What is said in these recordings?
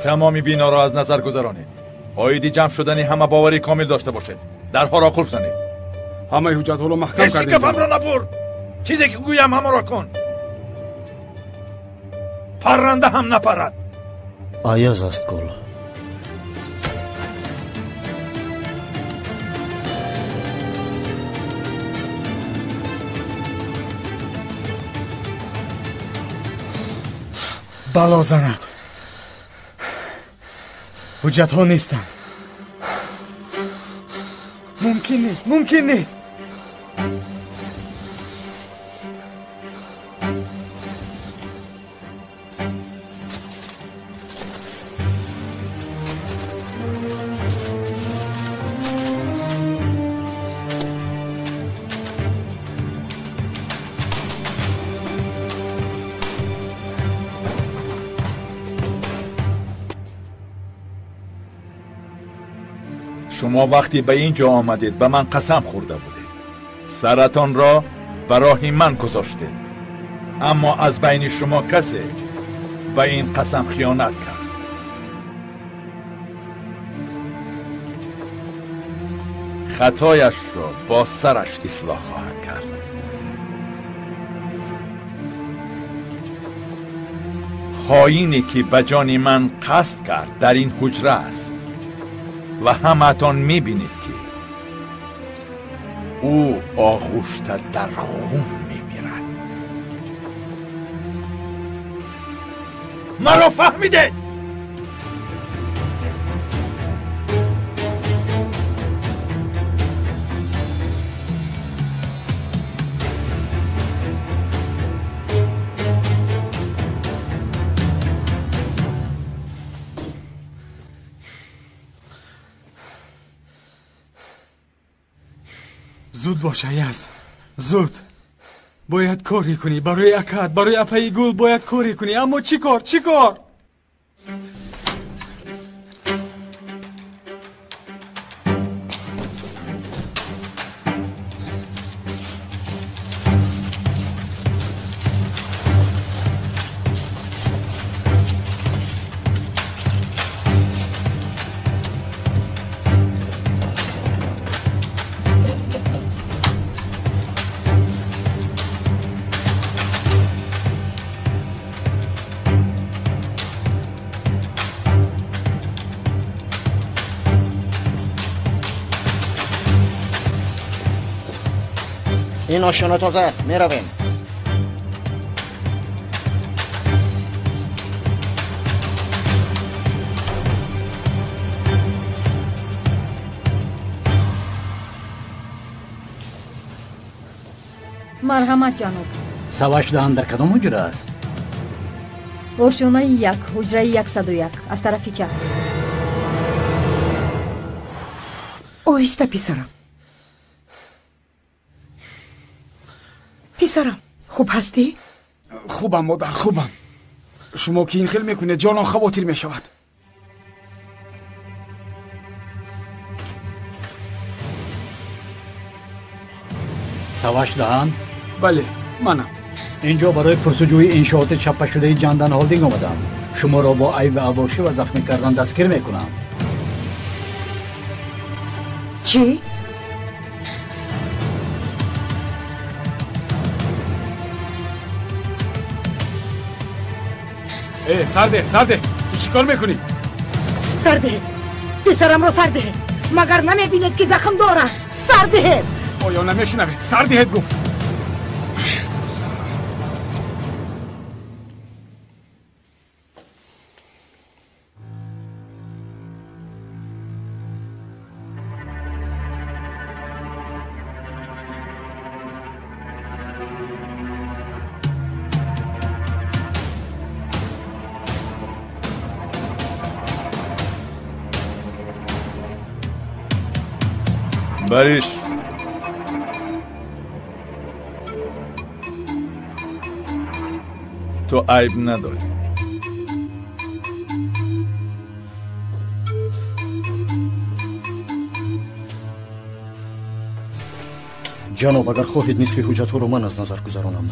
Тамоми биноро аз назар гузаронед. Оиди ҷамъ шудани ҳама боварӣ комил дошта бошед. Дарҳоро қулф занед. Ҳамаи ҳуҷҷатҳоро маҳкам кардем. Ҳеҷ гапамро набур. Чизе ки гӯям ҳамаро кун. Парранда ҳам напарад. Аяз аст гул. Бало занад. Ҳуҷҷатҳо нестанд. Мумкин нест, мумкин нест. Шумо вақте ба ин ҷо омадед ба ман қасам хӯрда будед. Саратонро ба роҳи ман гузоштед. Аммо аз байни шумо касе ба ин қасам хиёнат кард. Хатояшро бо сараш ислоҳ хоҳад кард. Хоине ки ба ҷони ман қасд кард дар ин ҳуҷра аст. Ва ҳамаатон мебинед ки ӯ оғушта дар хун мемирад. Маро фаҳмидед? Зуд бош, Аяз, зуд. Бояд коре кунӣ барои акат, барои апаи гул бояд коре кунӣ. Аммо чӣ кор, чӣ кор? این آشیانه تازه است، میرویم. марҳамат ҷаноб. Саваш даҳан дар кадом ҳуҷра аст? Ошёнаи як, ҳуҷраи 101, аз тарафи чап. Оҳиста, писарам. Писарам, хуб ҳастӣ? Хубам, модар, хубам. Шумо ки ин хел мекунед, ҷонон хавотир мешавад. Саваш даҳан? Бале, манам. Инҷо барои пурсуҷӯи иншооти чаппашудаи Ҷандан Холдинг омадам. Шуморо бо айби авбошӣ ва захмӣ кардан дастгир мекунам. Чӣ? Сарде, сарде, ту чӣ кор мекунӣ? Сар диҳед, писарамро сар диҳед. Магар намебинед ки захмдор аст? Сар диҳед. Оё намешунавед? Сар диҳед гуфт. Бариш, ту айб надорӣ. Ҷаноб, агар хоҳед нисфи ҳуҷҷатҳоро ман аз назар гузаронам.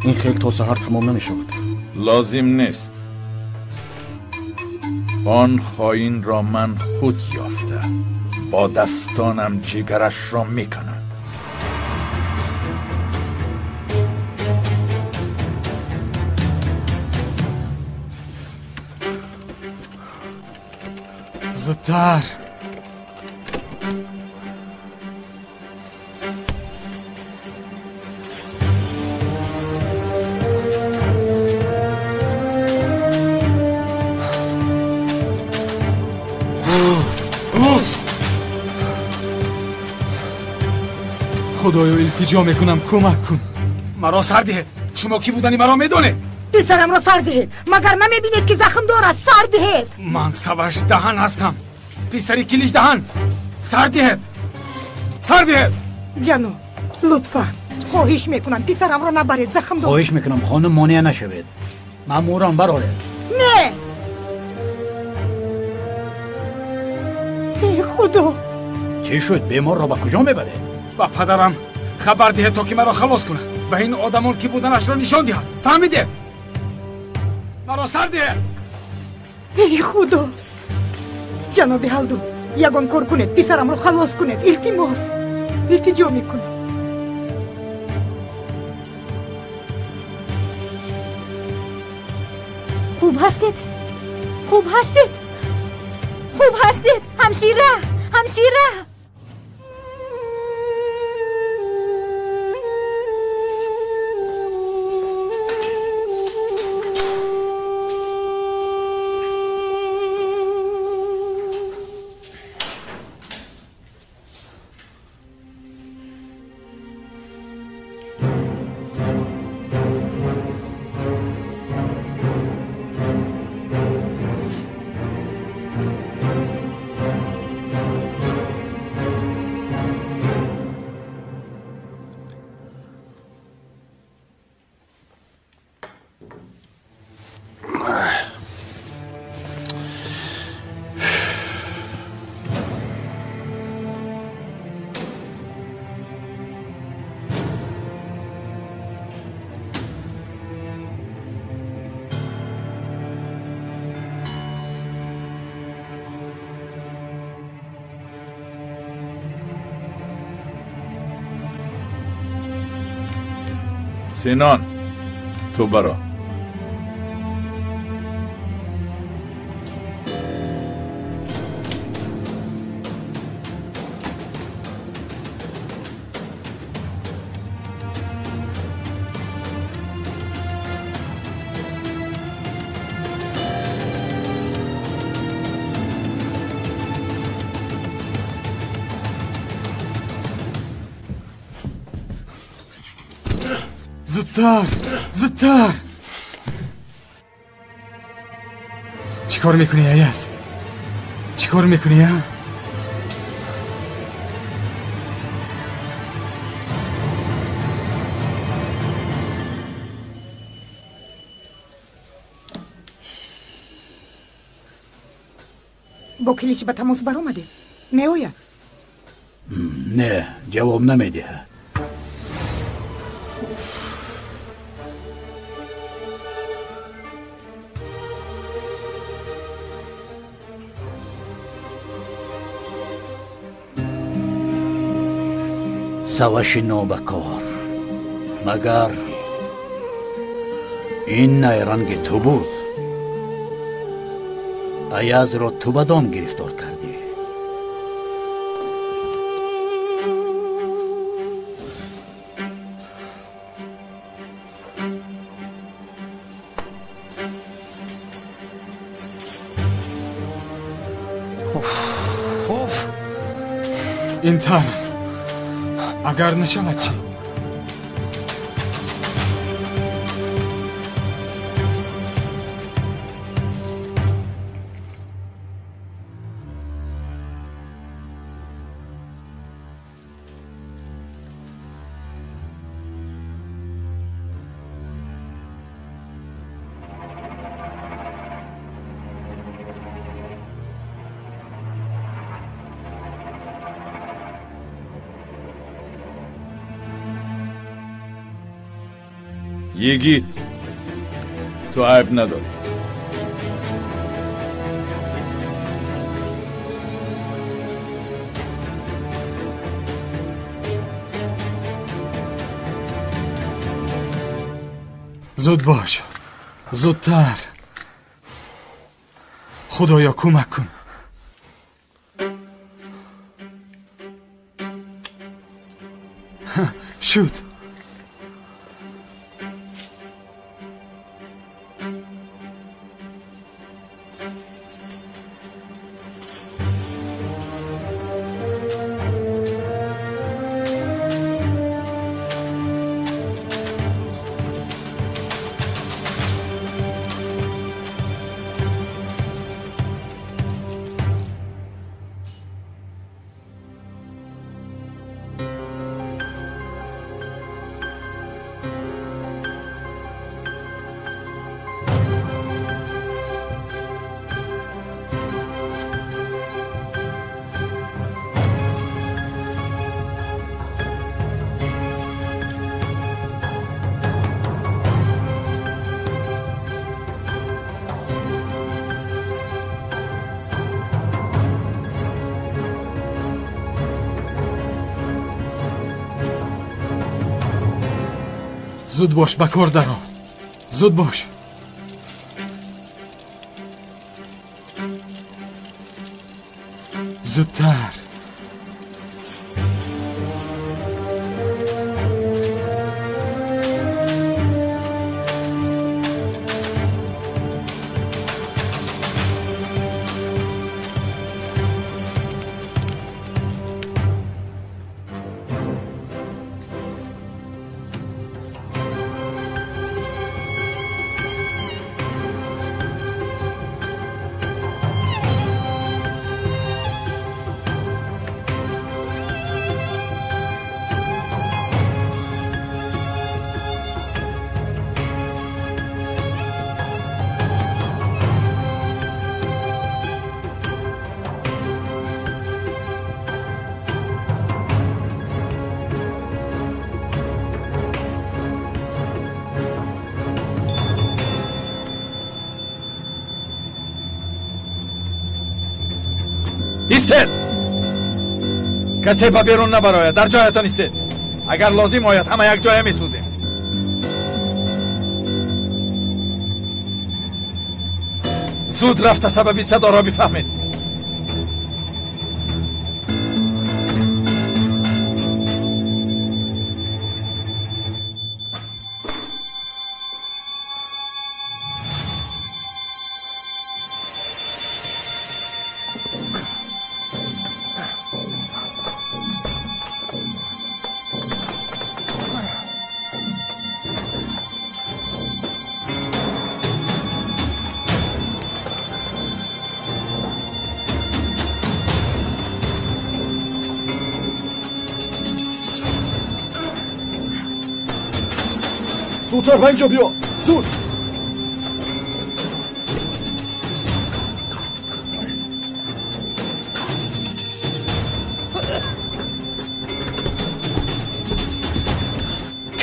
Ин хел то саҳар тамом намешавад. Лозим нест. Он хоин ро ман худ ёфта, бо дастонам ҷигарашро мекунам. Зудтар. Худоё, илтиҷо мекунам, кӯмак кун. Маро сар диҳед. Шумо кӣ будани маро медонед? Писарамро сар диҳед. Магар намебинед, ки захм дорад? Сар диҳед. Ман Саваш Даҳан ҳастам, писари Килиш Даҳан. Сар диҳед, сар диҳед. Ҷаноб, лутфан, хоҳиш мекунам, писарамро набаред, захм дорад. Хоҳиш мекунам, хонум, монеа нашавед. Маъмурон, бароред. Не, эй Худо! Чӣ шуд? Беморро ба куҷо мебаред? Ба падарам хабар диҳед, то ки маро халос кунад. Ба ин одамон ки буданашро нишон диҳад. Фаҳмидед? Маро сар диҳед. Эй Худо! Ҷаноби Ҳалдун, ягон кор кунед, писарамро халос кунед. Илтимос, илтиҷо мекунам. Хуб ҳастед? Хуб ҳастед? Хуб ҳастед? Ҳамшира, ҳамшира! Синон, ту баро. Зудтар, зудтар! Чӣ кор мекунӣ, Аяз? Чӣ кор мекунӣ, а? Бо Килич ба тамос баромадед? Меояд? Не, ҷавоб намедиҳад. Саваши нобакор, магар ин найранги ту буд? Аязро ту ба дом гирифтор кардӣ. Ин тар аст. Агар нашавад чӣ? Йигит, ту айб надорӣ. Зуд бош, зудтар. Худоё, кӯмак кун. Шуд. Зуд бош, ба кор даро. Зуд бош. Зудтар. Истед! Касе ба берун набарояд, дар ҷоятон истед. Агар лозим ояд, ҳама як ҷоя месӯзем. Зуд рафта сабаби садоро бифаҳмед. Зудтар ба инҷо биё, зуд.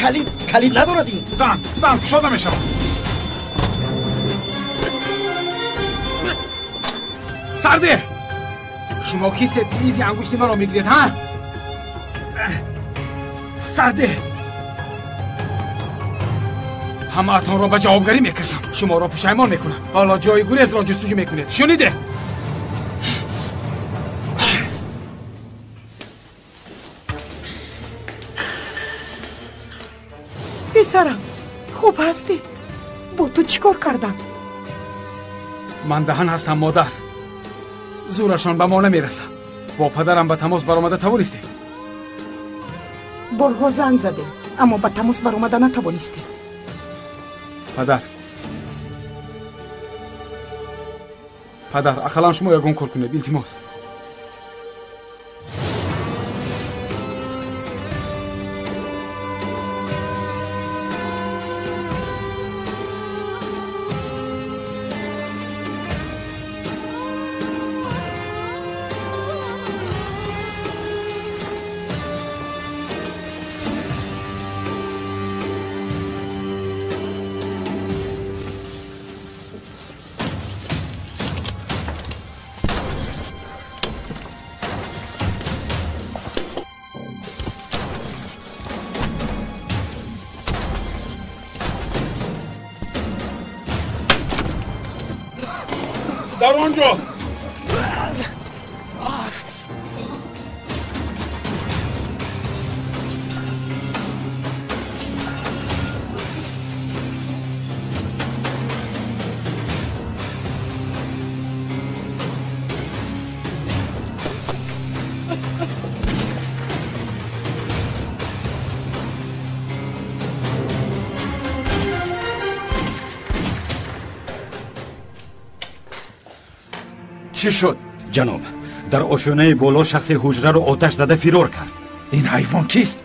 Калид, калид надорад ин. Зан, зан, кушода мешавад. Сарде! Шумо кистед, изи ангушти маро мегиред, ҳа? Сарде! Ҳамаатонро ба ҷавобгарӣ мекашам. Шуморо пушаймон мекунам. Ҳоло ҷои гурезро ҷустуҷӯ мекунед. Шуниде? Писарам, хуб ҳастӣ? Бо ту чӣ кор кардам? Ман даҳан ҳастам, модар. Зӯрашон ба мо намерасад. Бо падарам ба тамос баромада тавонистем. Борҳо занг задем, аммо ба тамос баромада натавонистем. Падар, падар, ақаллан шумо ягон кор кунед, илтимос. Дар он ҷост. Чӣ шуд? Ҷаноб, дар ошёнаи боло шахси ҳуҷраро оташ зада фирор кард. Ин ҳайвон кист?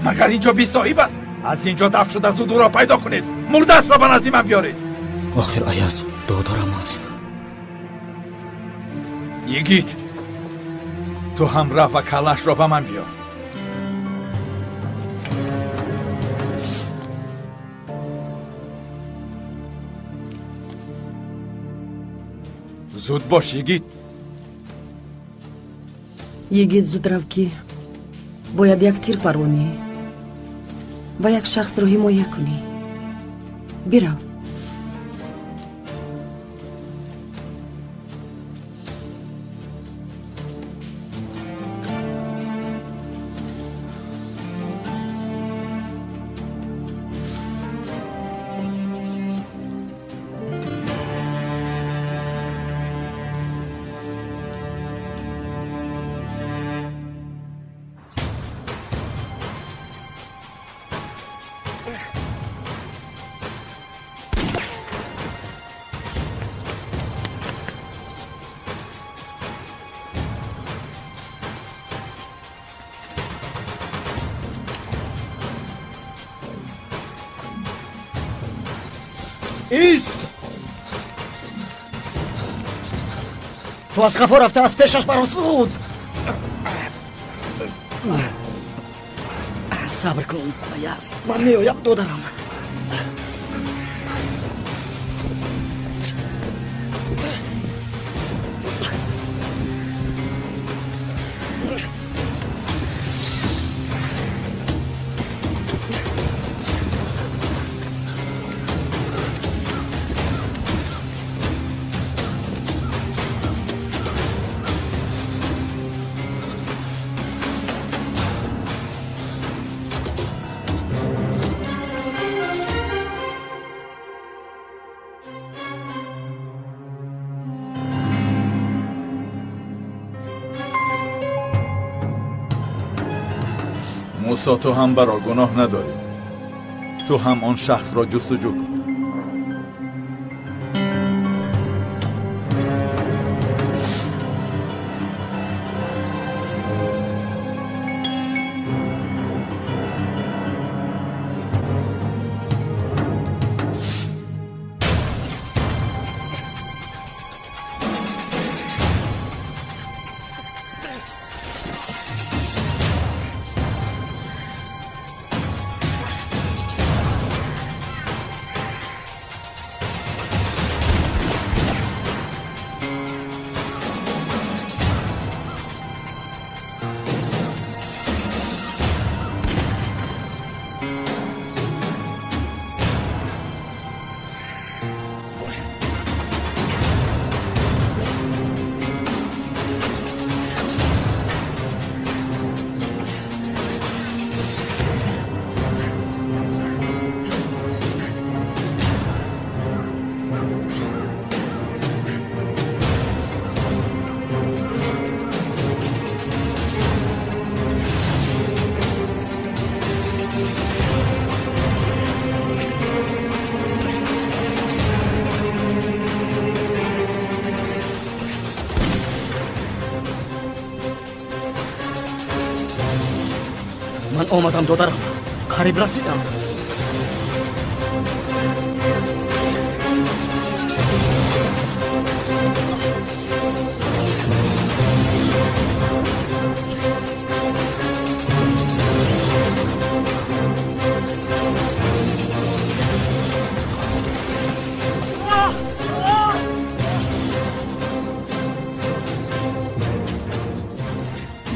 Магар инҷо бесоҳиб аст? Аз инҷо дафт шуда, зуд ӯро пайдо кунед. Мурдаашро ба назди ман биёред. Охир Аяз додарам аст. Йигит, ту ҳам рафт ва каллаашро ба ман биёр. Зуд бош, Йигит. Йигит, зуд рав, ки бояд як тир паронӣ ва як шахсро ҳимоя кунӣ. Бирав. Ист! Ту аз қафо рафта, аз пешаш баро, зуд! Сабр кун, Аяз, ман меоям, додарам. موسی، تو هم برا گناه نداری. تو هم آن شخص را جستجو کن. Ман омадам, додарам, қариб расидам.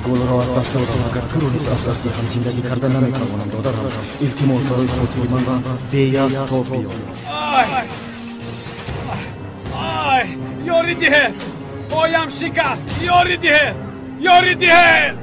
Гулро аз даст додам, агар туро низ аз даст диҳам, зиндагӣ карда наметавонам, додарам. Илтимос, барои хотири ман ва Беяз тоб биёр. Ай! Ай! Ёрӣ диҳед! Поям шикаст! Ёрӣ диҳед! Ёрӣ диҳед!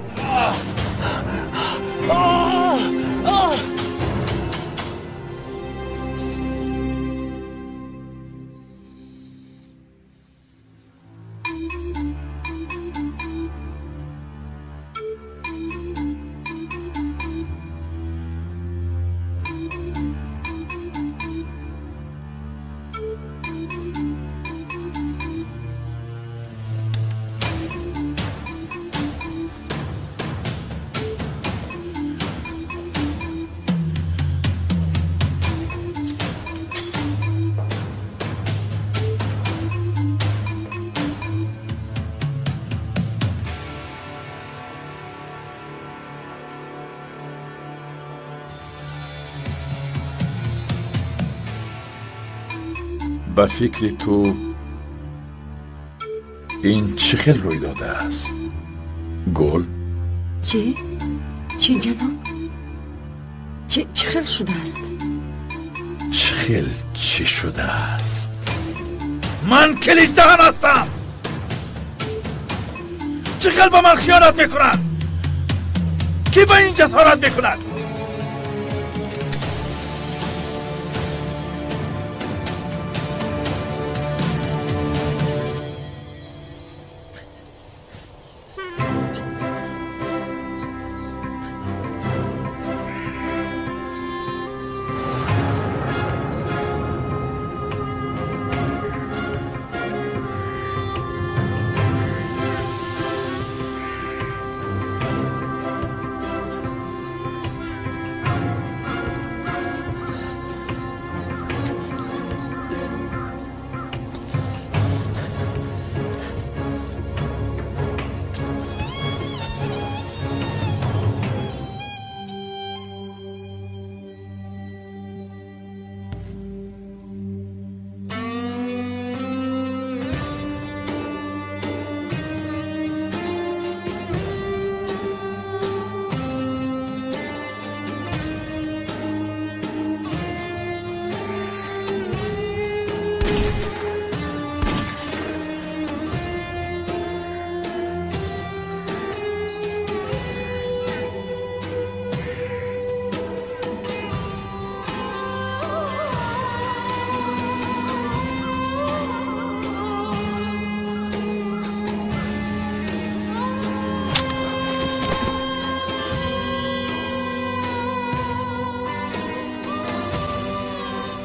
Ба фикри ту ин чӣ хел рӯй додааст? Гул? Чӣ? Чӣ ҷаноб? Чӣ хел шудааст? Чӣ хел чӣ шудааст? Ман калиддаҳан ҳастам! Чӣ хел ба ман хиёнат мекунанд? Кӣ ба ин ҷасорат мекунад?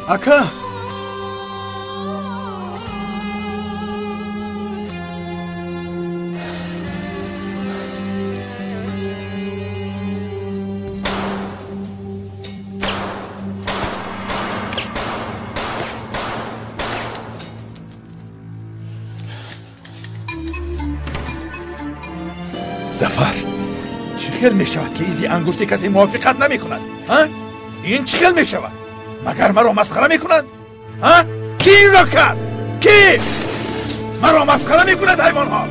Ака! Зафар, чӣ хел мешавад ки изи ангушти касе мувофиқат намекунад? Ин чӣ хел мешавад? Магар маро масхара мекунад? Кӣ инро кард? Кӣ? Маро масхара мекунад ҳайвонҳо?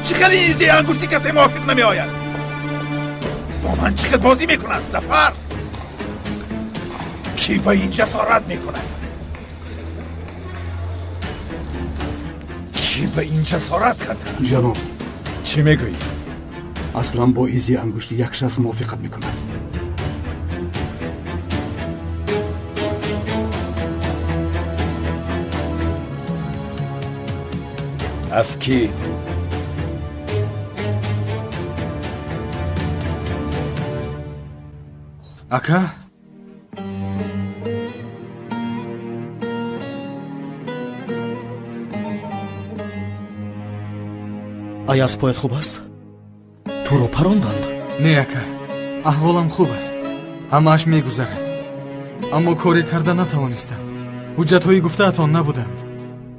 Чӣ хел изи ангушти касе мувофиқ намеояд? Бо ман чӣ хел бозӣ мекунад, Зафар? Кӣ ба ин ҷасорат мекунад? Кӣ ба ин ҷасорат кард? Ҷаноб. Чӣ мегӯӣ? Аслан бо изи ангушти як шахс мувофиқат мекунад. Аз кӣ? Ака? Аяз поят хуб аст? Туро паронданд? Не, ака, аҳволам хуб аст. Ҳамааш мегузарад. Аммо коре карда натавонистам. Ҳуҷҷатҳои гуфтаатон набуданд.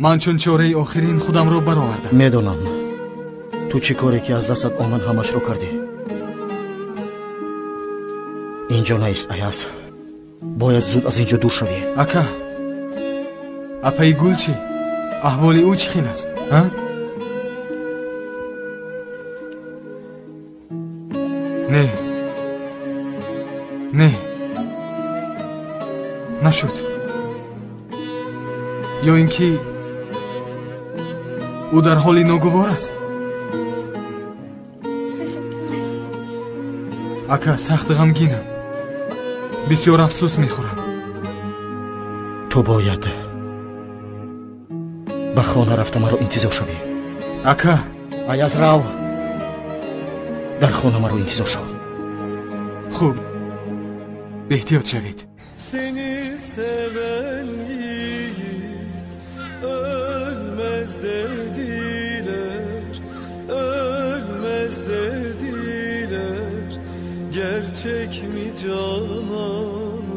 Ман чун чораи охирин худамро баровардам. Медонам. Ту чӣ коре ки аз дастат омад ҳамашро кардӣ. Инҷо наист, Аяз. Бояд зуд аз инҷо дур шавӣ. Ака, апаи Гул чӣ? Аҳволи ӯ чӣ хел аст? Не, не, нашуд. Ё ин ки Ӯ дар ҳоли ногувор аст. Ака, сахт ғамгинам. Бисёр афсӯс мехӯрам. Ту бояд ба хона рафта маро интизор шавӣ. Ака! Аяз, рав, дар хона маро интизор шав. Хуб, беҳтиёт шавед. Seni seven yiğit ölmez dediler, ölmez dediler. Gerçek mi cananım,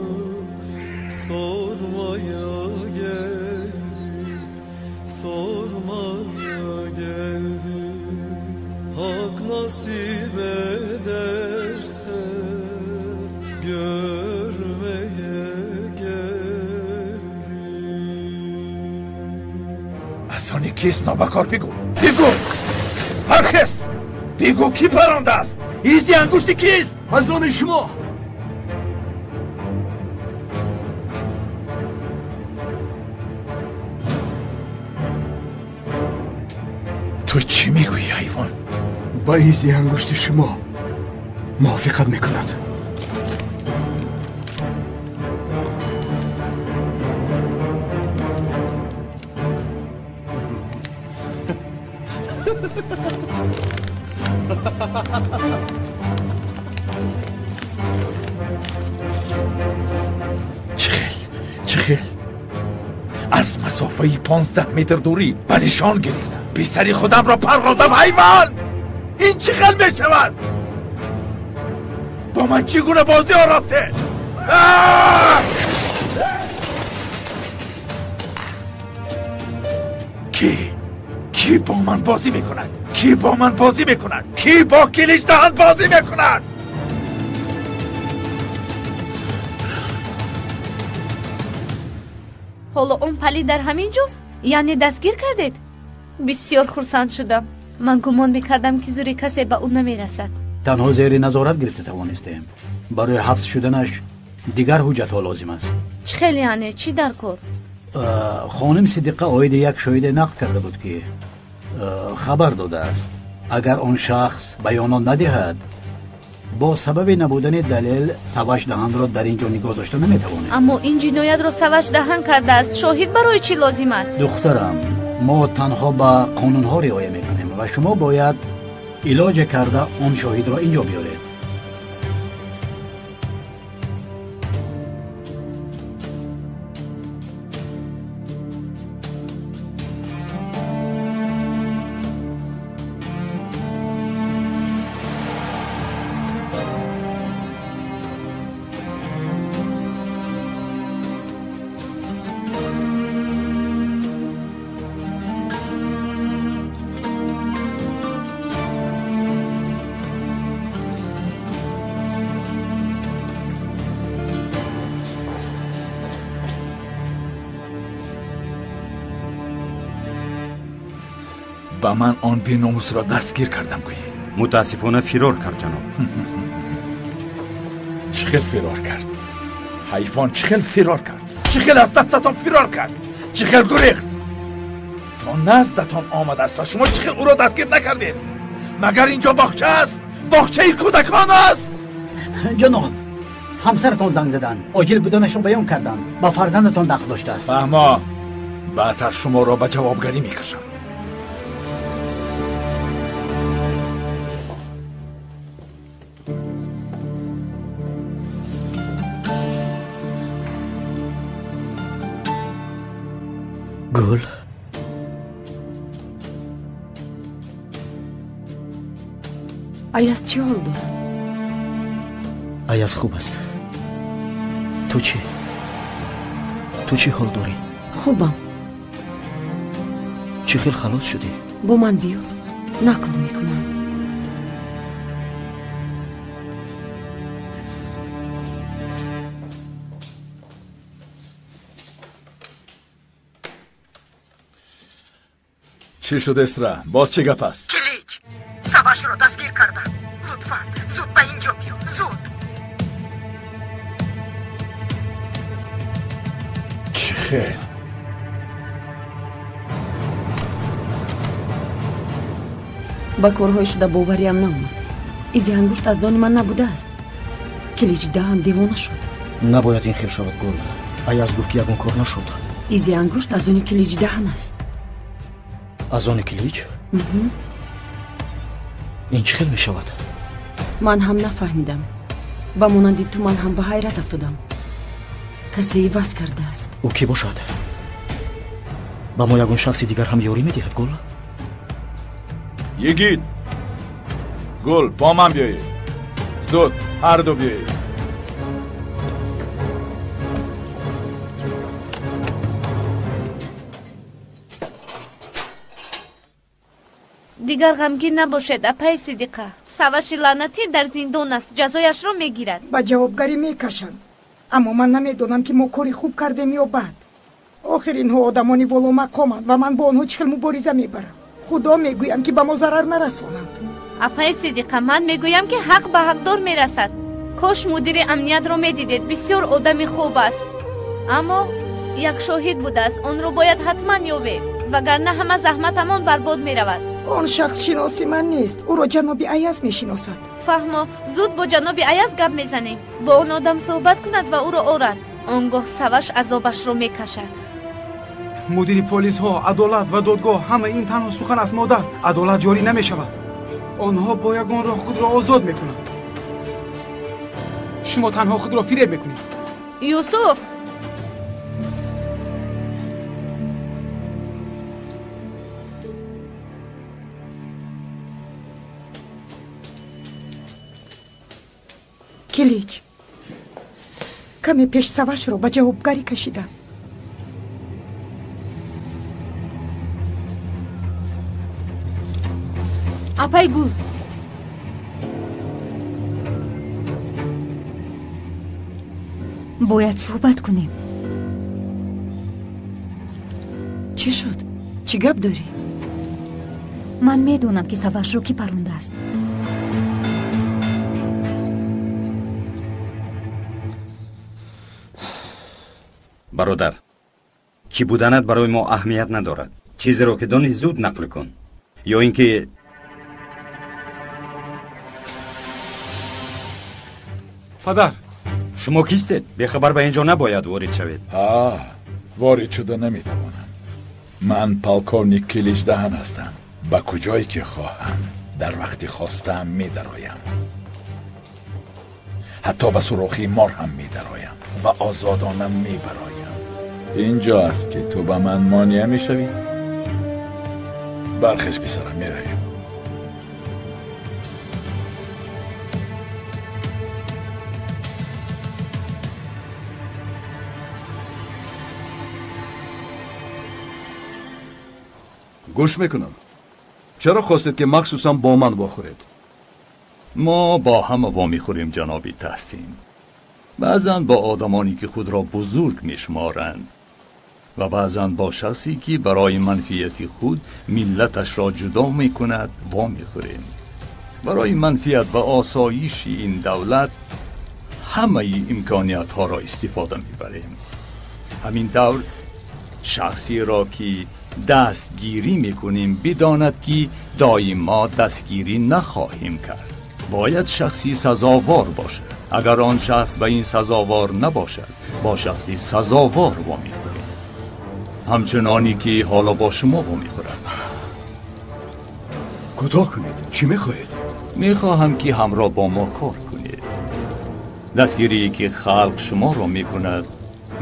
sormaya geldim, sormaya geldim. Hak nasip ederse görmeye geldim. Аз они кист нобакор? Бигӯ, бигӯ, бархез, бигӯ, кӣ парондааст? Изи ангушти кист? Аз они шумо. Ту чӣ мегӯӣ, ҳайвон? Ба изи ангушти шумо мувофиқат мекунад. Чӣ хел аз масофаи 15 метр дурӣ ба нишон гирифтам, писари худамро паррондам. Ҳайвон, ин чӣ хел мешавад? Бо ман чӣ гуна бозӣ оростед? Кӣ бо ман бозӣ мекунад? Кӣ бо ман бозӣ мекунад? Кӣ бо Киличдаҳан бозӣ мекунад? Ҳоло он палид дар ҳамин ҷост? Яъне дастгир кардед? Бисёр хурсанд шудам. Ман гумон мекардам, ки зури касе ба ӯ намерасад. Танҳо зери назорат гирифта тавонистем. Барои ҳабс шуданаш дигар ҳуҷҷатҳо лозим аст. Чӣ хел яъне? Чӣ дар кор? Хоним Сидиқа оиди як шоҳиде нақл карда буд, ки хабар додааст. Агар он шахс баёнот надиҳад, бо сабаби набудани далел савашдаҳанро дар ин ҷо нигоҳ дошта наметавонем. Аммо ин ҷиноятро савашдаҳан кардааст. Шоҳид барои чӣ лозим аст? Духтарам, мо танҳо ба қонунҳо риоя мекунем ва шумо бояд илоҷе карда он шоҳидро ин ҷо биёред. Ба ман он беномусро дастгир кардам, гӯед. Мутаассифона, фирор кард, ҷаноб. Чӣ хел фирор кард? Ҳайвон, чӣ хел фирор кард? Чӣ хел аз дастатон фирор кард? Чӣ хел гурехт? То наздатон омадааст ва шумо чӣ хел ӯро дастгир накардед? Магар ин ҷо боғча аст? Боғчаи кӯдакон аст? Ҷаноб, ҳамсаратон занг заданд, оҷил буданашро баён карданд, ба фарзандатон дахл доштааст. Фаҳмо, баъдтар шуморо ба ҷавобгарӣ мекашам. Гул, Аяз чӣ ҳол дорад? Аяз хуб аст. Ту чӣ? Ту чӣ ҳол дорӣ? Хубам. Чӣ хел халос шудӣ? Бо ман биё, нақл мекунам. Чӣ шуд, Эсра? Боз чӣ гап аст? Килич Савашро дастгир кардам. Лутфан, зуд ба ин ҷо биё, зуд. Чӣ хел? Ба корҳои шуда бовариам наомад. Изи ангушт аз дони ман набудааст. Килиҷдаҳан девона шуд. Набояд ин хел шавад, Гул. Аяз гуфт, ки ягон кор нашуд. Изи ангушт аз они Килиҷдаҳан аст. Аз они Килиҷ? Ин чӣ хел мешавад? Ман ҳам нафаҳмидам. Ба монанди ту ман ҳам ба ҳайрат афтодам. Касе иваз кардааст. Ӯ кӣ бошад? Ба мо ягон шахси дигар ҳам ёрӣ медиҳад, Гул? Йигит! Гул, бо ман биёед. Зуд, ҳарду биёед. Дигар ғамгин набошед, апаи Сидиқа. Саваши лаънатӣ дар зиндон аст, ҷазояшро мегирад. Ба ҷавобгарӣ мекашанд. Аммо ман намедонам, ки мо кори хуб кардем ё бад. Охир инҳо одамони воломақоманд ва ман бо онҳо чӣ хел мубориза мебарам. Худо мегӯям, ки ба мо зарар нарасонанд. Апаи Сидиқа, ман мегӯям, ки ҳақ ба ҳақдор мерасад. Кош мудири амниятро медидед, бисёр одами хуб аст. Аммо як шоҳид будааст, онро бояд ҳатман ёбед, вагарна ҳама заҳматамон барбод меравад. Он шахс шиноси ман нест, ӯро ҷаноби Аяз мешиносад. Фаҳмо, зуд бо ҷаноби Аяз гап мезанем. Бо он одам суҳбат кунад ва ӯро орад. Он гоҳ Саваш азобашро мекашад. Мудири полисҳо, адолат ва додгоҳ, ҳама ин танҳо сухан аст, модар. Адолат ҷорӣ намешавад. Онҳо бо ягон роҳ худро озод мекунанд. Шумо танҳо худро фиреб мекунед. Юсуф! Килич, каме пеш Савашро ба ҷавобгарӣ кашидам. Апай Гул, бояд суҳбат кунем. Чӣ шуд? Чӣ гап дорӣ? Ман медонам, ки Савашро кӣ парондааст. Бародар, кӣ буданат барои мо аҳамият надорад. Чизеро ки донӣ, зуд нақл кун. Ё ин ки падар, шумо кистед? Бехабар ба ин ҷо набояд ворид шавед. Ворид шуда наметавонам. Ман полковник Килиҷдаҳан ҳастам. Ба куҷое ки хоҳам, дар вақти хостаам медароям. Ҳатто ба сурохи мор ҳам медароям ва озодона мебароям. Инҷо аст ки ту ба ман монеа мешавӣ? Бархез, писарам, меравем. Гӯш мекунам. Чаро хостед, ки махсусан бо ман вохӯред? Мо бо ҳама вомехӯрем, ҷаноби Таҳсин. Баъзан бо одамоне ки худро бузург мешуморанд ва баъзан бо шахсе ки барои манфиати худ миллаташро ҷудо мекунад вомехӯрем. Барои манфиат ва осоиши ин давлат ҳамаи имкониятҳоро истифода мебарем. Ҳамин тавр шахсеро ки дастгирӣ мекунем бидонад, ки доимо дастгирӣ нахоҳем кард. Бояд шахси сазовор бошад. Агар он шахс ба ин сазовор набошад, бо шахси сазовор вомехӯрем, ҳамчуноне ки ҳоло бо шумо вомехӯрам. Кӯтоҳ кунед, чӣ мехоҳед? Мехоҳам, ки ҳамроҳ бо мо кор кунед. Дастгирие ки халқ шуморо мекунад,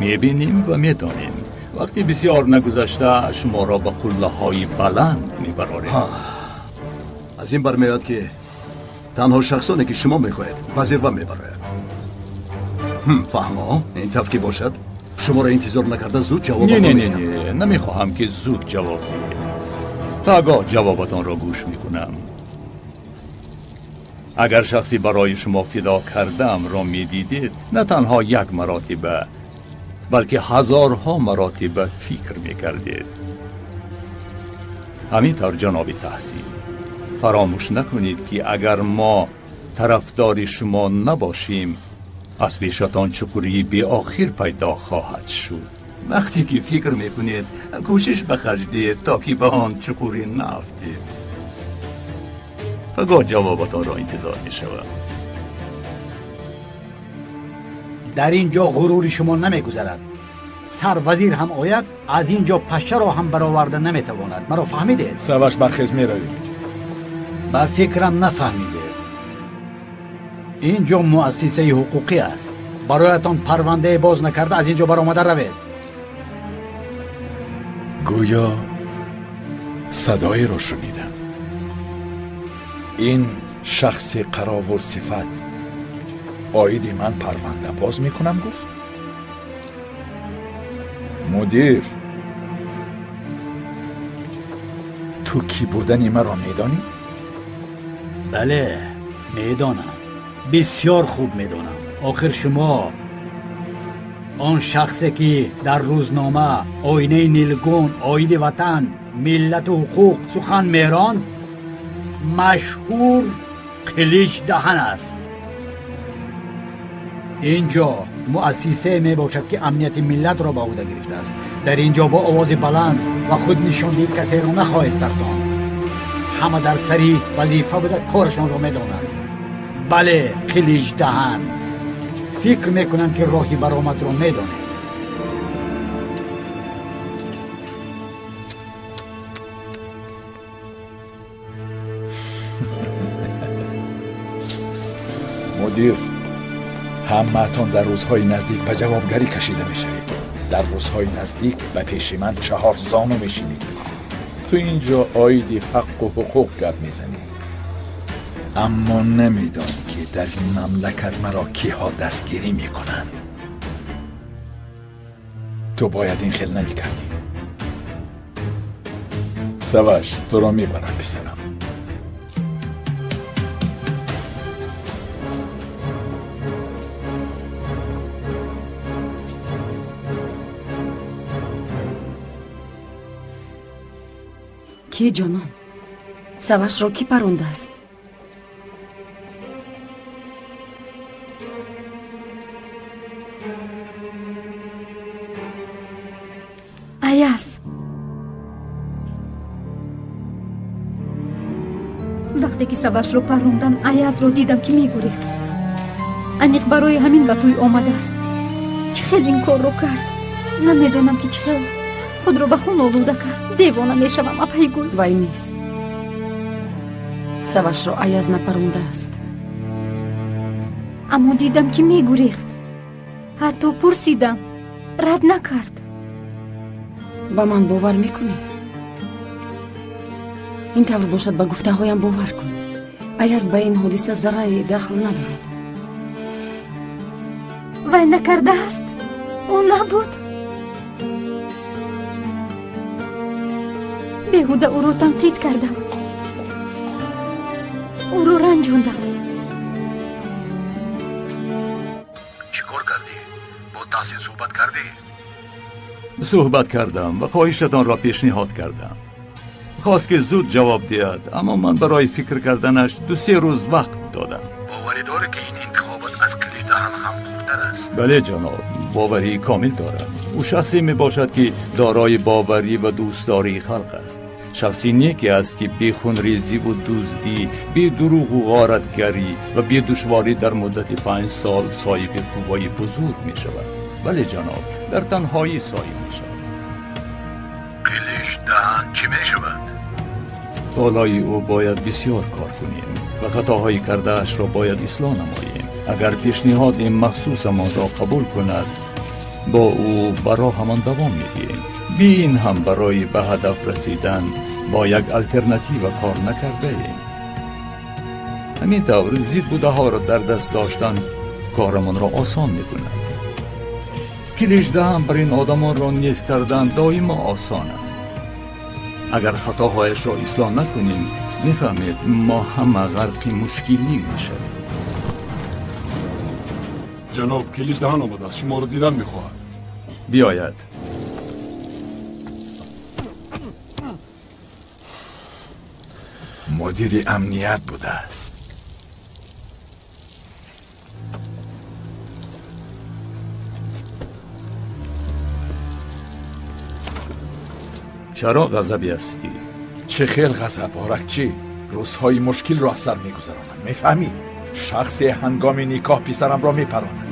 мебинем ва медонем. Вақти бисёр нагузашта шуморо ба қуллаҳои баланд мебарорем. Аз ин бармеояд, ки танҳо шахсоне ки шумо мехоҳед, ба зирва мебарояд. Фаҳмо, ин тавр ки бошад, шуморо интизор накарда зуд ҷавоб Не, не, не, не, намехоҳам, ки зуд ҷавоб диҳед. Пагоҳ ҷавобатонро гӯш мекунам. Агар шахси барои шумо фидо кардаамро медидед, на танҳо як маротиба, балки ҳазорҳо маротиба фикр мекардед. Ҳамин тавр, ҷаноби Таҳсин, фаромӯш накунед, ки агар мо тарафдори шумо набошем, аз пешатон чуқурии беохир пайдо хоҳад шуд. Вақте ки фикр мекунед, кӯшиш ба харҷ диҳед, то ки ба он чуқурӣ наафтед. Пагоҳ ҷавобатонро интизор мешавам. Дар ин ҷо ғурури шумо намегузарад. Сарвазир ҳам ояд, аз ин ҷо пашшаро ҳам бароварда наметавонад. Маро фаҳмидед? Саваш, бархез, меравем. Ба фикрам нафаҳмидед. Ин ҷо муассисаи ҳуқуқӣ аст. Бароятон парвандае боз накарда аз ин ҷо баромада равед. Гӯё садоеро шунидам. Ин шахси қаровул сифат оиди ман парванда боз мекунам гуфт. Мудир, ту кӣ будани маро медонӣ? Бале, медонам. Бисёр хуб медонам. Охир шумо он шахсе ки дар рӯзнома оинаи нилгун оиди ватан, миллату ҳуқуқ сухан меронд, машҳур Қилич Даҳан аст. Ин ҷо муассисае мебошад, ки амнияти миллатро ба ӯҳда гирифтааст. Дар ин ҷо бо овози баланд ва худнишондиҳӣ касеро нахоҳед тарсонд. Ҳама дар сари вазифа буда корашонро медонанд. Бале, Қилич Даҳан, фикр мекунам, ки роҳи баромадро медонед. Мудир, ҳамаатон дар рӯзҳои наздик ба ҷавобгарӣ кашида мешавед. Дар рӯзҳои наздик ба пеши ман чаҳор зону мешинед. Ту ин ҷо оиди ҳаққу ҳуқуқ гап мезанӣ, аммо намедонӣ, ки дар ин мамлакат маро киҳо дастгирӣ мекунанд. Ту бояд ин хел намекардӣ. Саваш, туро мебарам, писарам. Ки ҷонон, Савашро кӣ парондааст? Аяз, вақте ки Савашро парондан, Аязро дидам, ки мегурехт. Аниқ барои ҳамин ба тӯй омадааст. Чӣ хел ин корро кард? Намедонам, ки чӣ хел худро ба хун олуда кард. Девона мешавам, апаи гул. Вай нест. Савашро Аяз напарондааст. Аммо дидам, ки мегурехт. Ҳатто пурсидам, рад накард. Ба ман бовар мекунӣ? Ин тавр бошад, ба гуфтаҳоям бовар кун. Аяз ба ин ҳодиса зарраре дахл надорад. Вай накардааст. Ӯ набуд. Беҳуда ӯро танқид кардам, ӯро ранҷондам. Чӣ кор кардӣ? Бо Таҳсин суҳбат кардӣ? Суҳбат кардам ва хоҳишатонро пешниҳод кардам. Хост, ки зуд ҷавоб диҳад, аммо ман барои фикр карданаш 2-3 рӯз вақт додам. Боварӣ дорӣ, ки ин интихобот аз Қилич Даҳан ҳам хубтар аст? Бале, ҷаноб, боварии комил дорам. Ӯ шахсе мебошад, ки дорои боварӣ ва дӯстдории халқ аст. Шахси неке аст, ки бехунрезиву дуздӣ, бедурӯғу ғоратгарӣ ва бедушворӣ дар муддати 5 сол соҳиби қувваи бузург мешавад. Бале, ҷаноб, дар танҳоӣ соҳиб мешавад. Қилич Даҳан чӣ мешавад? Болои ӯ бояд бисёр кор кунем ва хатоҳои кардаашро бояд ислоҳ намоем. Агар пешниҳоди махсусамонро қабул кунад, бо ӯ ба роҳамон давом медиҳем. Би ин ҳам барои ба ҳадаф расидан бо як алтернатива кор накардаем. Ҳамин тавр зид будаҳоро дар даст доштан корамонро осон мекунад. Қилич Даҳан бар ин одамонро низ кардан доимо осон аст. Агар хатоҳояшро ислоҳ накунем, мефаҳмед, мо ҳама ғарқи мушкилӣ мешавем. Ҷаноб, Қилич Даҳан омадааст, шуморо дидан мехоҳад. Биёяд. Мудири амният будааст. Чаро ғазабӣ ҳастӣ? Чӣ хел ғазаб, Оракчӣ? Рӯзҳои мушкилро аз сар мегузаронам, мефаҳмӣ? Шахсе ҳангоми никоҳ писарамро мепаронад.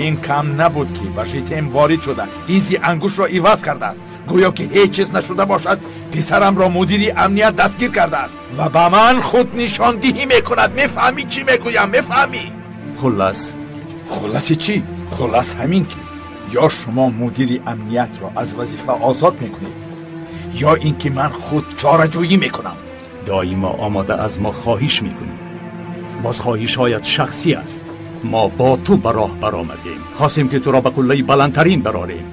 Ин кам набуд ки ба житем ворид шуда изи ангушро иваз кардааст. Гӯё ки ҳеҷ чиз нашуда бошад, писарамро мудири амният дастгир кардааст ва ба ман худ нишондиҳӣ мекунад. Мефаҳмӣ чӣ мегӯям? Мефаҳмӣ? Хуллас? Хулласи чӣ? Хуллас ҳамин ки ё шумо мудири амниятро аз вазифа озод мекунед, ё ин ки ман худ чораҷӯӣ мекунам. Доимо омода аз мо хоҳиш мекунӣ. Боз хоҳишҳоят шахсӣ аст. Мо бо ту ба роҳ баромадем, хостем ки туро ба қуллаи баландтарин барорем.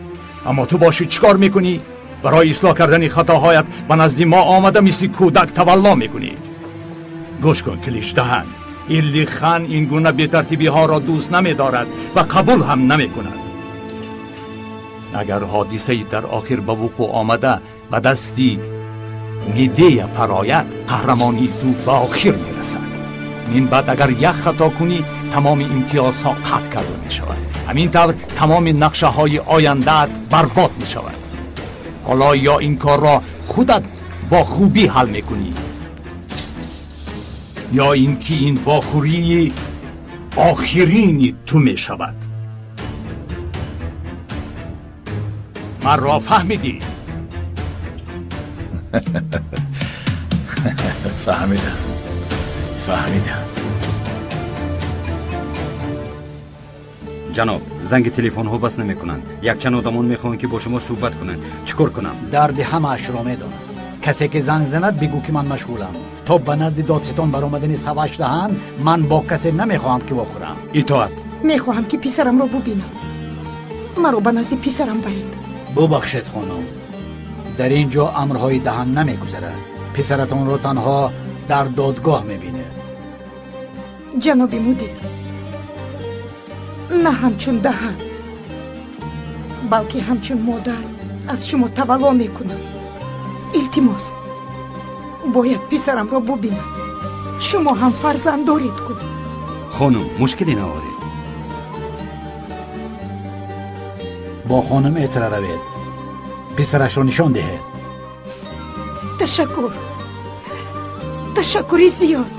Аммо ту бошӣ чӣ кор мекунӣ? Барои ислоҳ кардани хатоҳоят ба назди мо омада мисли кӯдак тавалло мекунӣ. Гӯш кун, Киличдаҳан, Иллихан ин гуна бетартибиҳоро дӯст намедорад ва қабул ҳам намекунад. Агар ҳодисае дар охир ба вуқӯъ омада ба дасти Медея фарояд, қаҳрамонии ту ба охир мерасад. Мин баъд агар як хато кунӣ, тамоми имтиёзҳо қатъ карда мешавад. Ҳамин тавр тамоми нақшаҳои ояндаат барбод мешавад. Ҳоло ё ин корро худат бо хубӣ ҳал мекунӣ, ё ин ки ин вохӯрии охирини ту мешавад. Манро фаҳмидӣ? Фаҳмидам, фаҳмидам. Ҷаноб, занги телефонҳо бас намекунанд. Якчанд одамон мехоҳанд ки бо шумо суҳбат кунанд. Чӣ кор кунам? Дарди ҳамаашро медонам. Касе ки занг занад, бигӯ ки ман машғулам. То ба назди додситон баромадани Саваш даҳанд, ман бо касе намехоҳам ки вохӯрам. Итоат. Мехоҳам ки писарамро бубинам. Маро ба назди писарам баред. Бубахшед хонум, дар ин ҷо амрҳои даҳан намегузарад. Писаратонро танҳо дар додгоҳ мебинед. Ҷаноби мудир, на ҳамчун даҳан, балки ҳамчун модар аз шумо тавалло мекунам. Илтимос, бояд писарамро бубинам. Шумо ҳам фарзанд доред ку. Хонум, мушкиле наоред. Бо хонум Эсра равед, писарашро нишон диҳед. Ташаккур, ташаккури зиёд.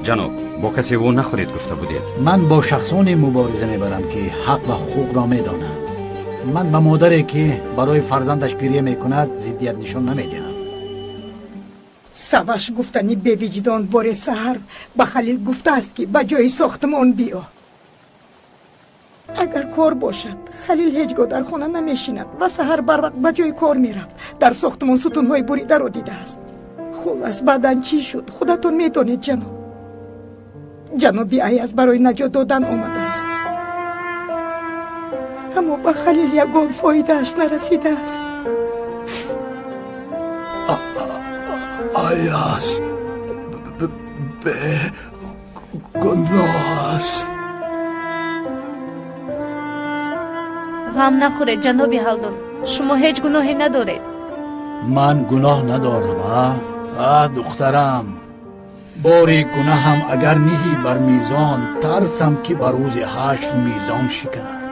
Ҷаноб, бо касе во нахӯред гуфта будед. Ман бо шахсоне мубориза мебарам ки ҳақ ва ҳуқуқро медонанд. Ман ба модаре ки барои фарзандаш гирья мекунад зиддият нишон намедиҳам. Саваш гуфтани бевиҷдон боре саҳар ба Халил гуфтааст ки ба ҷои сохтмон биё. Агар кор бошад, Халил ҳеҷ гоҳ дар хона намешинад ва саҳар барвақт ба ҷои кор мерафт. Дар сохтмон сутунҳои буридаро дидааст. Хуллас, баъдан чӣ шуд худатон медонед, ҷаноб. Ҷаноби Аяз барои наҷот додан омадааст, аммо ба Халил ягон фоидааш нарасидааст. Аяз бегуноҳ аст. Ғам нахӯред, ҷаноби Ҳалдун, шумо ҳеҷ гуноҳе надоред. Ман гуноҳ надорам, а? А, духтарам, бори гунаҳам агар ниҳӣ бар мизон, тарсам ки ба рӯзи ҳашт мизон шиканад.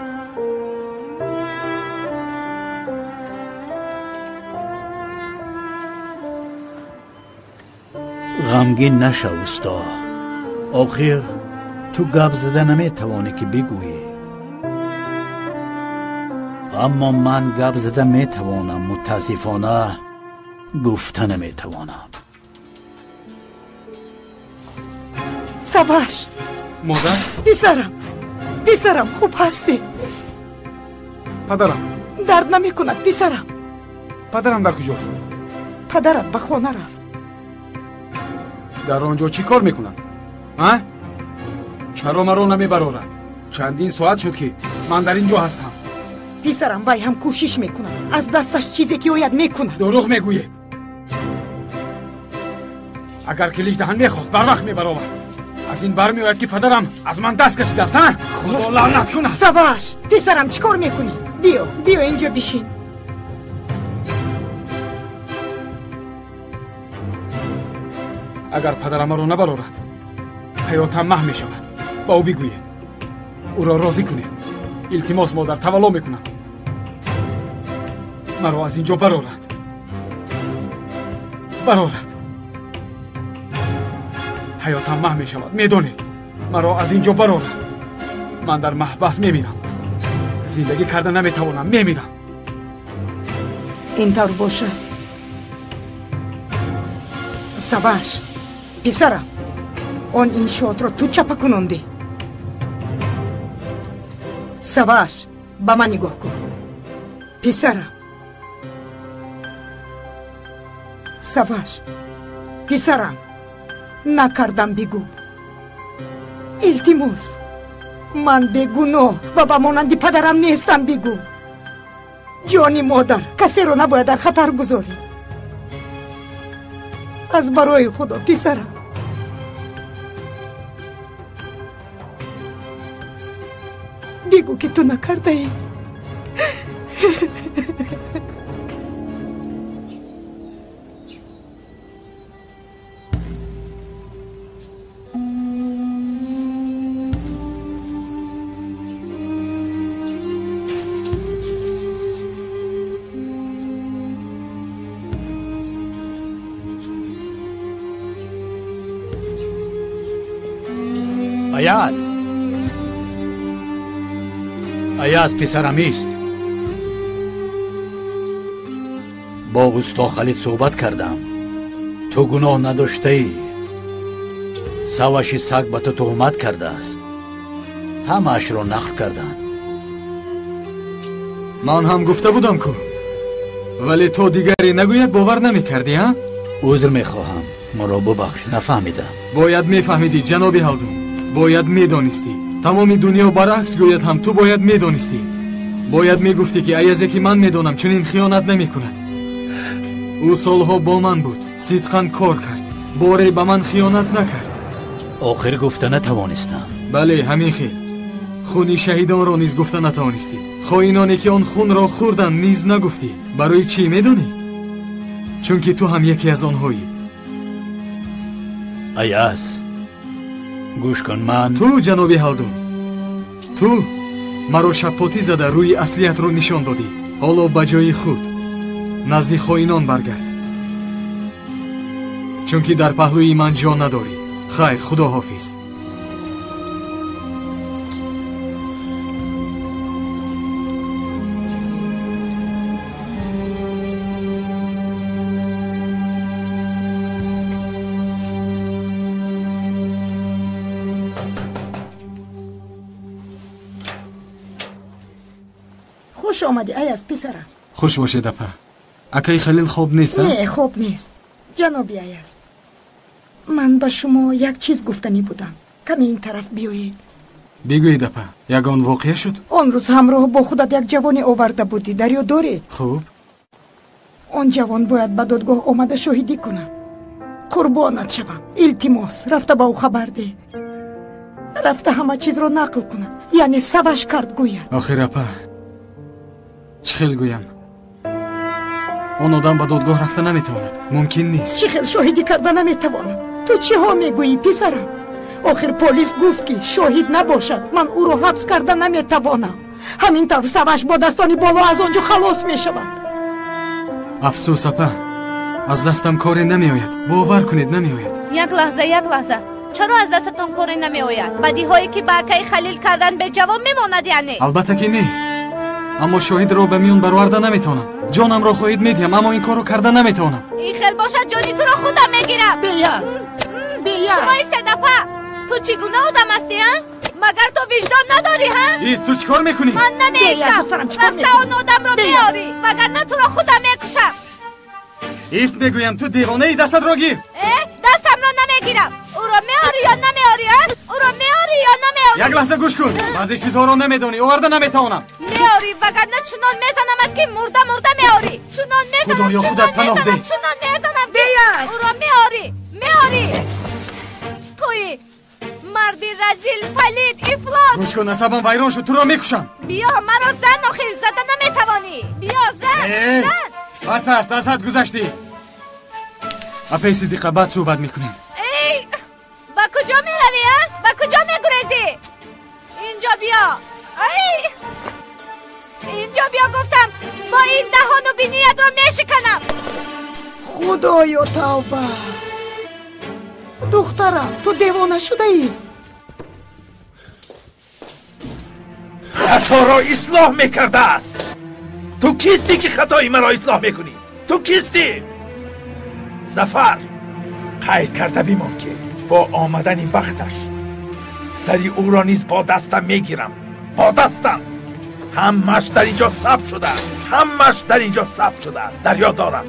Ғамгин нашав, усто. Охир ту гап зада наметавонӣ ки бигӯӣ. Аммо ман гап зада метавонам, мутаассифона гуфта наметавонам. Саваш! Модар? Писарам, писарам, хуб ҳастӣ? Падарам. Дард намекунад, писарам. Падарам дар куҷост? Падарат ба хона рафт. Дар он ҷо чӣ кор мекунад? А? Чаро маро намебарорад? Чандин соат шуд ки ман дар ин ҷо ҳастам. Писарам, вай ҳам кӯшиш мекунад. Аз дасташ чизе ки ояд мекунад. Дурӯғ мегӯед. Агар Килич даҳан мехост, барвақт мебаровард. Аз ин бармеояд ки падарам аз ман даст кашидааст, а? Худо лаънат кунад. Саваш, писарам, чӣ кор мекунӣ? Биё, биё инҷо бишин. Агар падарам маро набарорад, ҳаётам маҳв мешавад. Ба ӯ бигӯед, ӯро розӣ кунед. Илтимос, модар, тавалло мекунам. Маро аз ин ҷо барорад. Барорад. Ҳаётам маҳв мешавад, медонед. Маро аз ин ҷо барорад. Ман дар маҳбас мемирам. Зиндагӣ карда наметавонам, мемирам. Ин тавр бошад. Саваш, писарам, он иншоотро ту чапа кунондӣ. Саваш, ба ман нигоҳ кун. Писарам. Саваш, писарам, накардам бигӯ. Илтимос, ман бегуноҳ ва ба монанди падарам нестам бигӯ. Ҷони модар, касеро набояд дар хатар гузорӣ. Аз барои Худо, писарам. Бигӯ ки ту накардаӣ. Аяз, Аяз писарам ист. Бо усто Халил суҳбат кардам. Ту гуноҳ надоштаӣ. Саваши саг ба ту туҳмат кардааст. Ҳамаашро нақл карданд. Ман ҳам гуфта будам ку, вале то дигаре нагӯяд бовар намекардӣ, ҳа? Узр мехоҳам, маро бубахш, нафаҳмидам. Бояд мефаҳмидӣ, ҷаноби Ҳалдун. Бояд медонистӣ. Тамоми дунё баръакс гӯяд ҳам ту бояд медонистӣ. Бояд мегуфтӣ ки Аязе ки ман медонам чунин хиёнат намекунад. Ӯ солҳо бо ман буд, сидқан кор кард, боре ба ман хиёнат накард. Охир гуфта натавонистам. Бале, ҳамин хел. Хуни шаҳидонро низ гуфта натавонистӣ. Хоиноне ки он хунро хӯрданд низ нагуфтӣ. Барои чӣ медонӣ? Чунки ту ҳам яке аз онҳоӣ. Аяз, гӯш кун, ман ту, ҷаноби Ҳалдун, ту маро шаппотӣ зада рӯи аслиятро нишон додӣ. Ҳоло ба ҷои худ назди хоинон баргард, чунки дар паҳлӯи ман ҷо надорӣ. Хайр, худо ҳофиз. Хуш омадӣ, Аяз писарам. Хуш бошед, апа. Акаи Халил хоб нест? Не, хоб нест. Ҷаноби Аяз, ман ба шумо як чиз гуфтанӣ будам. Каме ин тараф биёед. Бигӯед, апа, ягон воқеа шуд? Он рӯз ҳамроҳ бо худат як ҷавоне оварда будӣ, дар ёд дорӣ? Хуб. Он ҷавон бояд ба додгоҳ омада шоҳидӣ кунад. Қурбонат шавам, илтимос, рафта ба ӯ хабар деҳ. Рафта ҳама чизро нақл кунад, яъне Саваш кард гӯяд. Охир, апа, чӣ хел гӯям? Он одам ба додгоҳ рафта наметавонад. Мумкин нест. Чӣ хел шоҳидӣ карда наметавонад? Ту чиҳо мегӯӣ, писарам? Охир полис гуфт ки шоҳид набошад, ман ӯро ҳабс карда наметавонам. Ҳамин тавр Саваш бо дастони боло аз он ҷо халос мешавад. Афсӯс, апа, аз дастам коре намеояд. Бовар кунед, намеояд. Як лаҳза, як лаҳза. Чаро аз дастатон коре намеояд? Бадиҳое ки ба акаи Халил кардан беҷавоб мемонад, яъне? Албатта ки не. Аммо шоҳидро ба миён бароварда наметавонам. Ҷонамро хоҳид медиҳам, аммо ин корро карда наметавонам. Ин хел бошад, ҷони туро худам мегирам. Беяз, беяз. Шумо истед, апа. Ту чӣ гуна одам ҳастӣ, ҳа? Магар ту виҷдон надорӣ, ҳа? Ист, ту чӣ кор мекунӣ? Ман намеистам. Рафта он одамро меорӣ, вагарна туро худам мекушам. Ист, мегӯям, ту девонаи, дастатро гир. Э, дастамро намегирам. Ӯро меорӣ ё намеорӣ, ҳа? Ӯро меорӣ ё намеорӣ? Як лаҳза гӯш кун. Баъзе чизҳоро намедонӣ, оварда наметавонам. Меорӣ, вагарна чунон мезанамат ки мурда мурда меорӣ. Чунон мезанам, Худоё, худат паноҳ деҳ. Чунон мезанам ки ӯро меорӣ, меорӣ. Туи марди разил, палид, ифлос. Гӯш кун, асабам вайрон шуд, туро мекушам. Биё, маро зан, охир зада наметавонӣ. Биё, зан, зан. Бас аст, аз ҳад гузаштӣ. Апаи Сидиқа, баъд суҳбат мекунем. Эй, ба куҷо меравӣ, а? Ба куҷо мегурезӣ? Инҷо биё. Ай, инҷо биё гуфтам. Бо ин даҳону биниятро мешиканам. Худоё, тавба! Духтарам, ту девона шудаӣ? Хаторо ислоҳ мекардааст. Ту кистӣ ки хатои маро ислоҳ мекунӣ? Ту кистӣ? Зафар, қайд карда бимон ки бо омадани вақташ сари ӯро низ бо дастам мегирам. Бо дастам. Ҳамааш дар инҷо сабт шудааст. Ҳамааш дар инҷо сабт шудааст. Дар ёд дорам.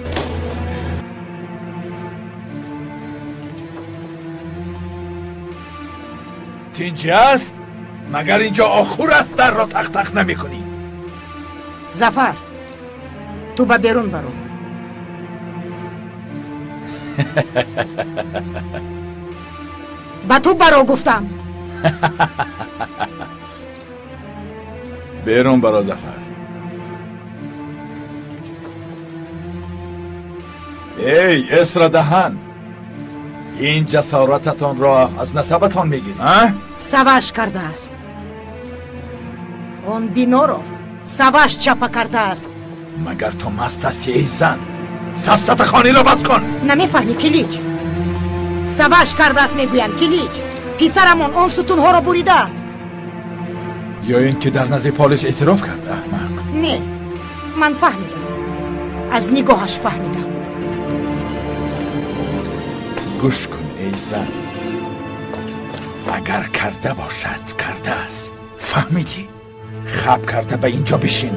Тинҷи аст? Магар инҷо охур аст, дарро тақ-тақ намекунӣ? Зафар, ту ба берун баро. Ба ту баро гуфтам. Берун баро, Зафар. Эй, Эсра даҳан, ин ҷасорататонро аз насабатон мегиред, а? Саваш кардааст. Он биноро Саваш чапа кардааст. Магар ту маст ҳастӣ, эй зан? Сафсатахониро бас кун. Намефаҳмӣ, Килич? Саваш кардааст мегӯям, Килич. Писарамон он сутунҳоро буридааст. Ё ин ки дар назди полис эътироф кард, аҳмақ? Не, ман фаҳмидам. Аз нигоҳаш фаҳмидам. Гӯш кун, эй зан. Агар карда бошад, кардааст. Фаҳмидӣ? Хаб карда ба инҷо бишин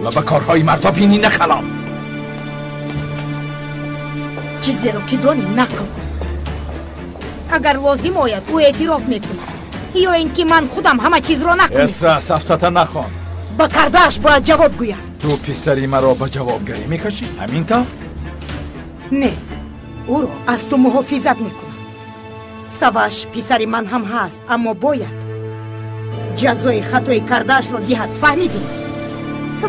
ва ба корҳои мардҳо бинӣ нахалом. Чизеро ки донӣ нақл кун. Агар лозим ояд, ӯ эътироф мекунад. Ё ин ки ман худам ҳама чизро нақл мекунам. Эсра, сафсата нахон. Ба кардааш бояд ҷавоб гӯяд. Ту писари маро ба ҷавобгарӣ мекашӣ? Ҳамин тавр? Не, ӯро аз ту муҳофизат мекунам. Саваш писари ман ҳам ҳаст, аммо бояд ҷазои хатои кардаашро диҳад. Фаҳмидӣ?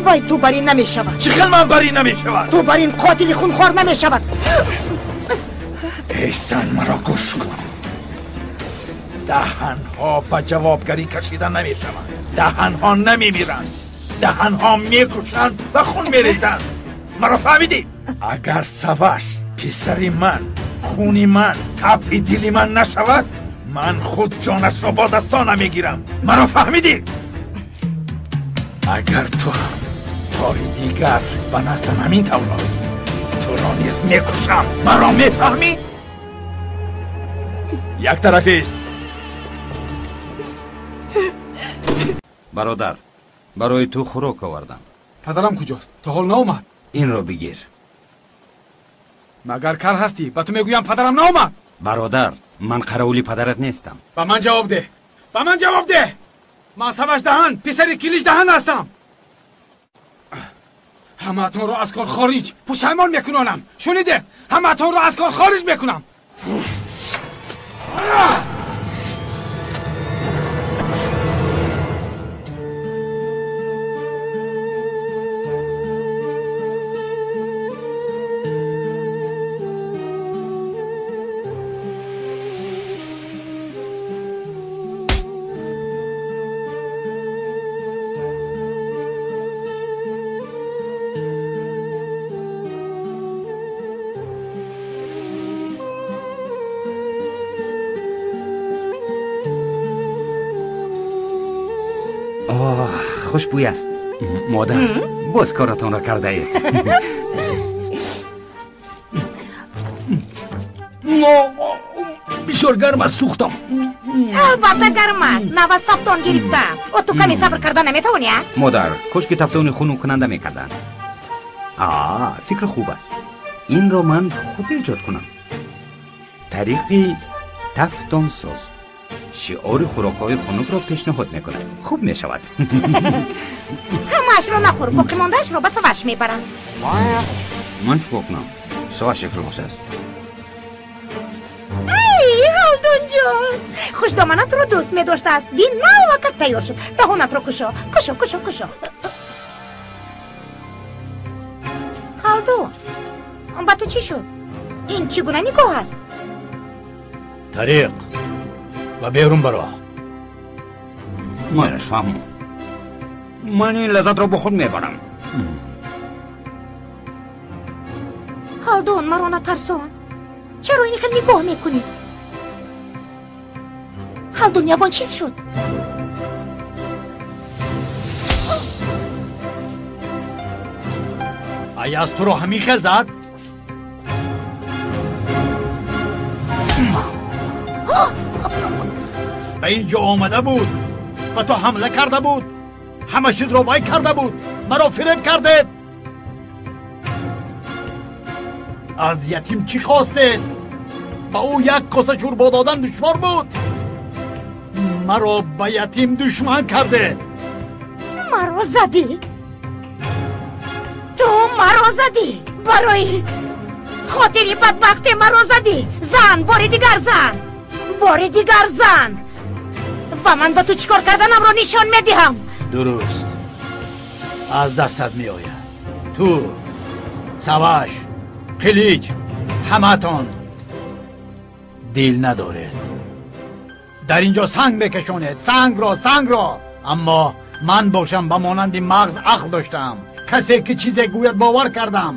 Вай ту бар ин намешавад. Чӣ хел ман бар ин намешавад? Ту бар ин қотили хунхор намешавад. Эй зан, маро гӯш кун. Даҳанҳо ба ҷавобгарӣ кашида намешаванд. Даҳанҳо намемиранд. Даҳанҳо мекушанд ва хун мерезанд. Маро фаҳмидӣ? Агар Саваш писари ман, хуни ман, табъи дили ман нашавад, ман худ ҷонашро бо дастонам мегирам. Маро фаҳмидӣ? Агар ту ҳам бори дигар ба наздам ҳамин тавр оӣ, туро низ мекушам. Маро мефаҳмӣ? Як тарафист. Бародар, барои ту хӯрок овардам. Падарам куҷост? То ҳол наомад. Инро бигир. Магар кар ҳастӣ? Ба ту мегӯям падарам наомад. Бародар, ман қаровули падарат нестам. Ба ман ҷавоб деҳ. Ба ман ҷавоб деҳ. Ман Саваш даҳан, писари Килич даҳан ҳастам. Ҳамаатонро аз кор хориҷ, пушаймон мекунонам. Шунидед? Ҳамаатонро аз кор хориҷ мекунам. Хушбӯй аст. Модар, боз коратонро кардаед. Бисёр гарм аст, сӯхтам. Албатта гарм аст. Нав аз тафтон гирифтам. О, ту каме сабр карда наметавонӣ, а? Модар, кошки тафтони хунуккунанда мекарданд. А, фикр хуб аст. Инро ман хуб эҷод кунам. Тариқи тафтонсоз шиори хӯрокҳои хунукро пешниҳод мекунад. Хуб мешавад. Ҳамаашро нахӯр, боқимондаашро ба Саваш мебарам. Ман чӣ кор кунам? Саваш ифлос аст. Ай, Ҳалдунҷон, хушдоманатро дӯст медоштааст. Бин, навакак тайёр шуд. Даҳонатро кушо, кушо, кушо, кушо. Ҳалдун, ба ту чӣ шуд? Ин чӣ гуна нигоҳ аст? Тариқ, ба берун баро. Майраш, фаҳму. Ман ин лаззатро бо худ мебарам. Халдун, маро натарсон. Чаро ин хел нигоҳ мекунӣ? Халдун, ягон чиз шуд? Аяз туро ҳамин хел зад? Ба ин ҷо омада буд, ба ту ҳамла карда буд, ҳама чизро вай карда буд, маро фиреб кардед. Аз ятим чӣ хостед? Ба ӯ як коса шӯрбо додан душвор буд. Маро ба ятим душман кардед. Маро задӣ. Ту маро задӣ. Барои хотири бадбахте маро задӣ. Зан, бори дигар зан. Бори дигар зан. Ва ман ба ту чӣ кор карданамро нишон медиҳам. Дуруст. Аз дастат меояд. Ту, Саваш, Қилич, ҳаматон дил надоред. Дар ин ҷо санг мекашонед. Сангро, сангро. Аммо ман бошам ба монанди мағз ақл доштам. Касе ки чизе гӯяд бовар кардам.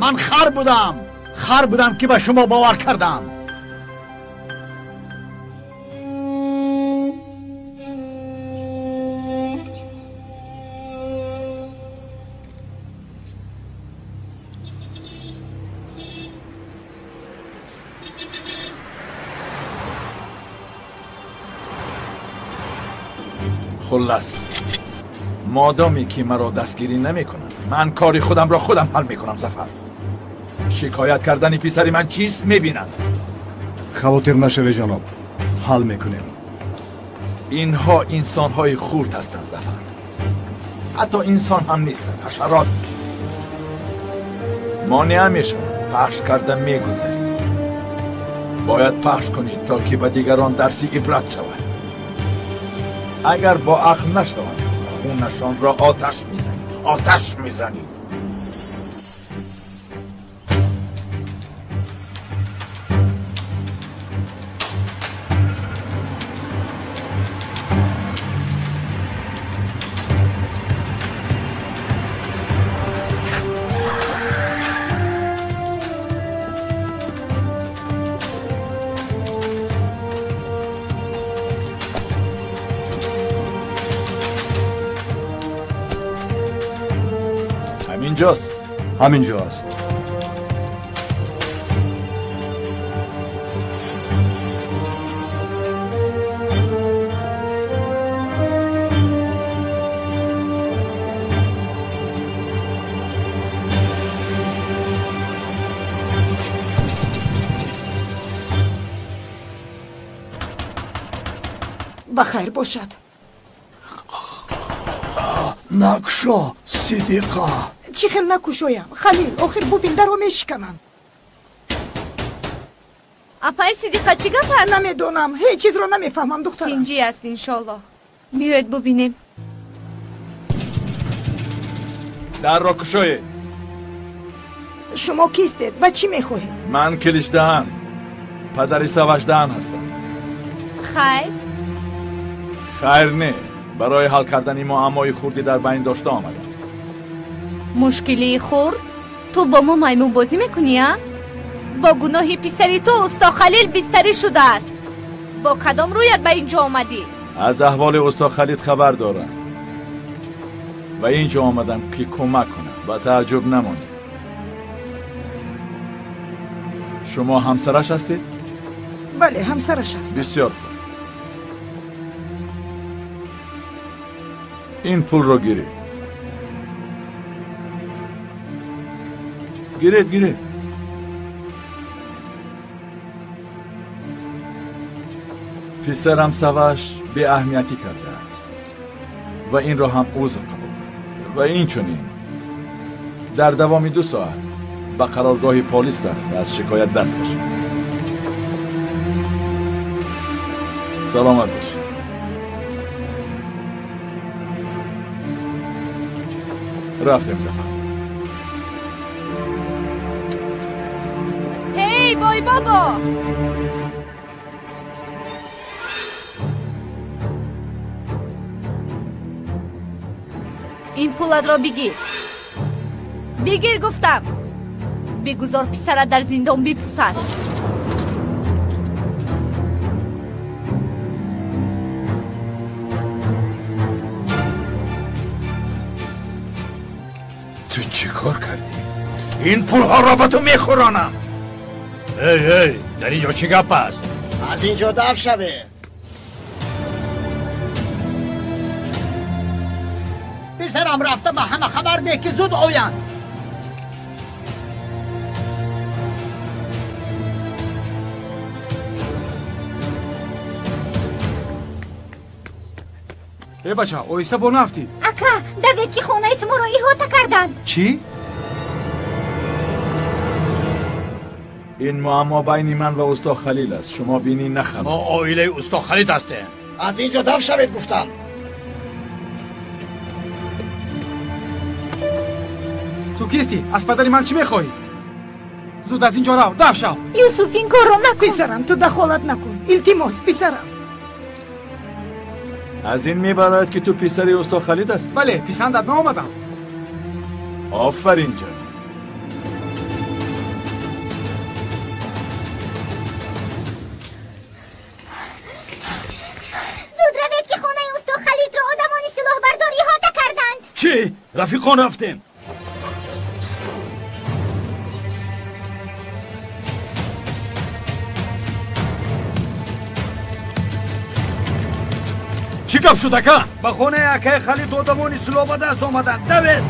Ман хар будам. Хар будам ки ба шумо бовар кардам. خلاص مادامی که مرا دستگیری نمیکنند من کاری خودم را خودم حل میکنم. ظفر، شکایت کردن پسر من چیست میبینند. خاطر نشوی جناب، حل میکنیم. اینها انسانهای خرد هستند ظفر، حتی انسان هم نیستند، حشرات. مانع میشوند، پخش کرده میگذارید. باید پخش کنید تا که به دیگران درسی عبرت شود. اگر با عقل نشوند خونشان را آتش میزنید، آتش میزنید. همینجاست. همینجاست. بخیر باشد. نکشا صدیقه. چی خیل نکوشویم خلیل، آخر ببین درو میشکنم. اپای صدیقه چی گپ است؟ نمیدونم، هیچ چیز رو نمیفهمم دخترم. تینجی است انشالله. بیاید ببینیم. در را کشوی. شما کیستید و چی میخواهید؟ من کلیش دهن، پدر سوش دهن هستم. خیر؟ خیر نه، برای حل کردن معمای خردی در بین داشته آمدم. مشکلی خرد؟ تو با ما میمون بازی میکنی؟ با گناهی پسری تو استا خلیل بستری شده است. با کدام رویت به اینجا آمدی؟ از احوال استا خلیل خبر دارم و اینجا آمدم که کمک کنم. با تعجب نمانید. شما همسرش هستید؟ بله همسرش هستم. بسیار خوب. این پول رو گیرید. گیرید گیرید. پسرم سوش به اهمیتی کرده است و این را هم عذر قبول و این چنین در دوام 2 ساعت به قرارگاه پلیس رفته از شکایت دست کشید. سلامت باشید. رفتیم زفر. هی بای بابا. Ин пулатро бигир. Бигир гуфтам. Бигузор писарат дар зиндон бипусад. Ту чӣ кор кардӣ? Ин пулҳоро ба ту мехӯронам. Эй, эй, дар инҷо чӣ гап аст? Аз инҷо даф шавед. Писарам рафта ба ҳама хабар деҳ, ки зуд оянд. Э бача, оҳиста бо нафтӣ. Ака, давед, ки хонаи шуморо иҳота карданд. Чӣ? Ин муаммо байни ман ва усто Халил аст. Шумо бинӣ нахаб. Мо оилаи усто Халид ҳастем. Аз инҷо даф шавед гуфтам. Ту кистӣ? Аз падари ман чӣ мехоҳӣ? Зуд аз инҷо рав, даф шав. Юсуф, ин корро накун. Писарам, ту дахолат накун. Илтимос, писарам. Аз ин мебарояд, ки ту писари усто Халид ҳастӣ? Бале, писандат наомадам. Офарин, ҷон. Зуд равед, ки хонаи усто Халидро одамони силоҳбардор иҳота карданд. Чӣ? Рафиқон, рафтем. Чӣ гап шуд, ака? Ба хонаи акаи Халид одамони силоҳ ба даст омаданд. Давед!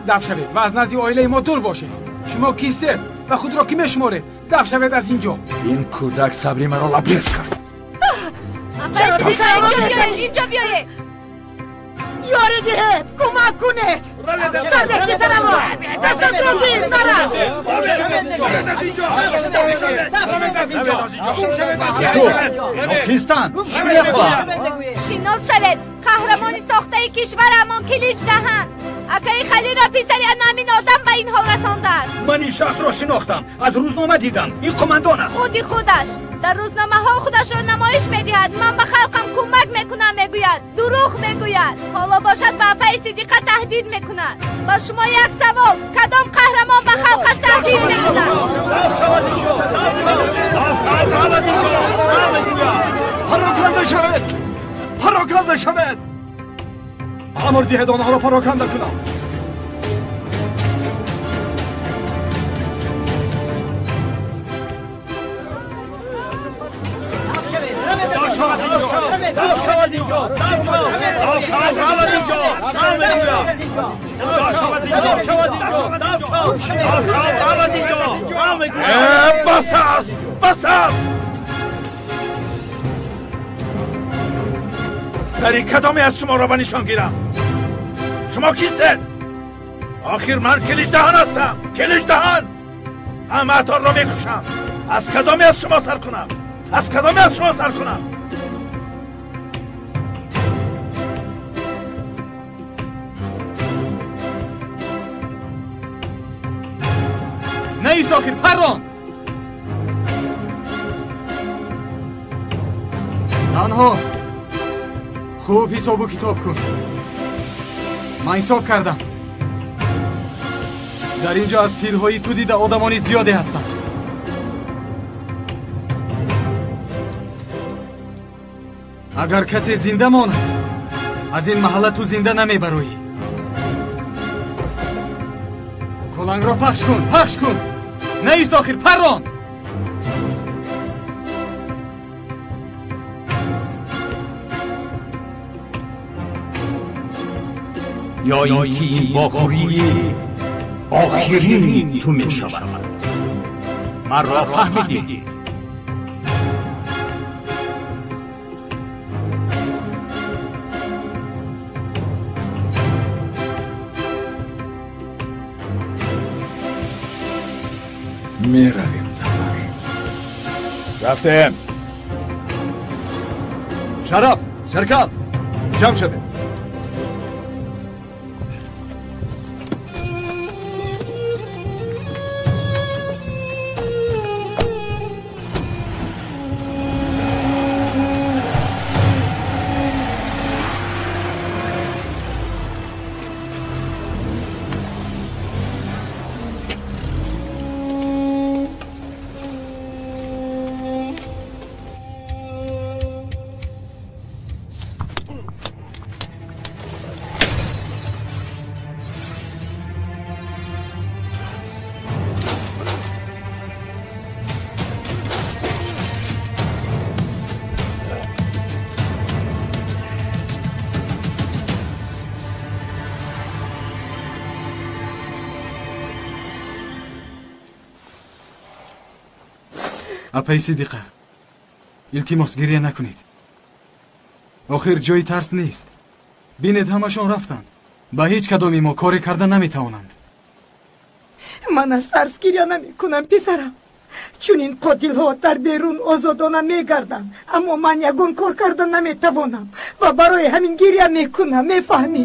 Даф шавед ва аз назди оилаи мо дур бошед. Шумо кистед ва худро кӣ мешуморед? Даф шавед аз инҷо. Ин кӯдак сабри маро лабрез кард. Инҷо биёед. Ёрӣ диҳед, кӯмак кунед. Сардек писарамро. Дастатро гир, нарав. Кистанд? Чӣ мехоҳанд? Шинос шавед, қаҳрамони сохтаи кишварамон Килич Даҳан. Акаи Халилро писари анамин одам ба ин ҳол расондааст. Ман ин шахсро шинохтам, аз рӯзнома дидам. Ин қумандон аст. Худи худаш дар рӯзномаҳо худашро намоиш медиҳад. Ман ба халқам кӯмак мекунам, мегӯяд. Дурӯғ мегӯяд. Ҳоло бошад ба апаи Сидиқа таҳдид мекунад. Ба шумо як савол: кадом қаҳрамон ба халқаш таҳдид мекунад? Пароканда шавед! Пароканда шавед! Амр диҳед онҳоро пароканда кунам. Бас аст, бас аст. Сари кадоме аз шуморо ба нишон гирам? Шумо кистед? Охир ман Киличдаҳан ҳастам. Киличдаҳан. Ҳамаатонро мекушам. Аз кадоме аз шумо сар кунам? Аз кадоме аз шумо сар кунам? Наист, охир паррон. Танҳо хуб ҳисобу китоб кун. Ман ҳисоб кардам. Дар инҷо аз тирҳои ту дида одамони зиёде ҳастанд. Агар касе зинда монад, аз ин маҳалла ту зинда намебароӣ. Кулангро пахш кун, пахш кун. Наист, охир паррон. Ё ин ки ин вохӯрии охирини ту мешавад. Маро фаҳмидӣ? Меравем, Зафар. Рафтем. Шараф, Серкан, ҷамъ шавед. Апаи Сидиқа, илтимос, гиря накунед. Охир ҷои тарс нест. Бинед, ҳамашон рафтанд. Ба ҳеҷ кадоми мо коре карда наметавонанд. Ман аз тарс гиря намекунам, писарам. Чунин қотилҳо дар берун озодона мегарданд, аммо ман ягон кор карда наметавонам ва барои ҳамин гиря мекунам, мефаҳмӣ?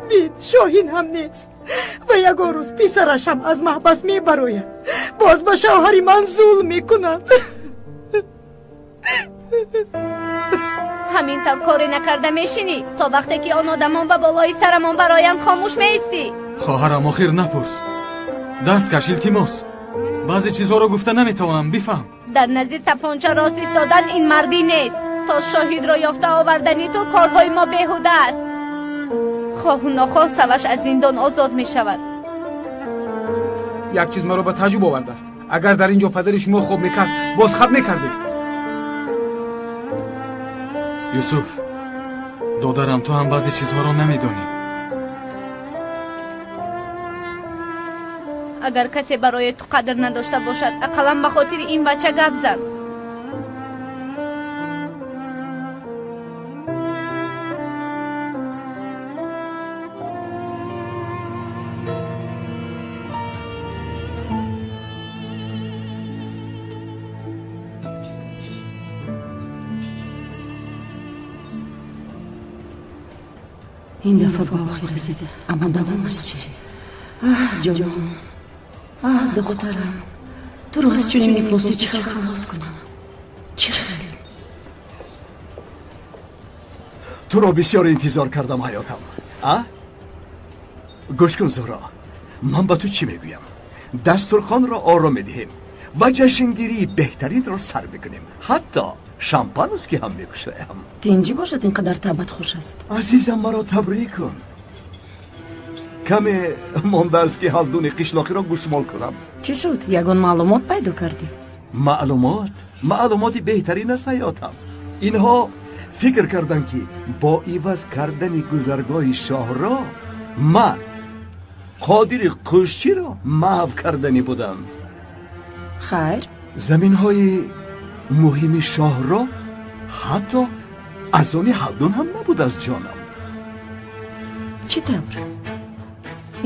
Бин, Шоҳин ҳам нест ва ягон рӯз писарашам аз маҳбас мебарояд. Боз ба шавҳари ман зулм мекунад. Ҳамин тавр коре накарда мешинӣ то вақте ки он одамон ба болои сарамон бароянд хомӯш меистӣ. Хоҳарам, охир напурс. Даст каш, илтимос. Баъзе чизҳоро гуфта наметавонам, бифаҳм. Дар назди тапонча рост истодан ин мардӣ нест. То шоҳидро ёфта овардани ту корҳои мо беҳуда аст. Хоҳу нохоҳ Саваш аз зиндон озод мешавад. Як чиз маро ба таъҷуб овардааст. Агар дар ин ҷо падари шумо хоб мекард, боз хат мекардед. Юсуф, додарам, ту ҳам баъзе чизҳоро намедонӣ. Агар касе барои ту қадр надошта бошад, ақаллан ба хотири ин бача гап зан. Ин дафъа ба охир расид, аммо давомаш чӣ? Аҳ, ҷонон, аҳ, духтарам, туро аз чунин ифлосӣ чӣ хел халос кунам? Чӣ хел? Туро бисёр интизор кардам, ҳаётам. А? Гӯш кун, Зуҳро, ман ба ту чӣ мегӯям? Дастурхонро оро медиҳем ва ҷашнгирии беҳтаринро сар мекунем. Ҳатто шампански ҳам мекушоям. Тинҷӣ бошад, ин қадар табъат хуш аст. Азизам, маро табрик кун. Каме мондааст ки ҳалдуни қишлоқиро гӯшмол кунам. Чӣ шуд? Ягон маълумот пайдо кардӣ? Маълумот? Маълумоти беҳтарин аст, ҳаётам. Инҳо фикр карданд, ки бо иваз кардани гузаргоҳи шоҳро ман Қодири Қӯшчиро маҳв карданӣ будам. Хайр? Заминҳои муҳими шоҳро ҳатто аз они ҳалдун ҳам набуд, аз ҷонам. Чӣ тавр?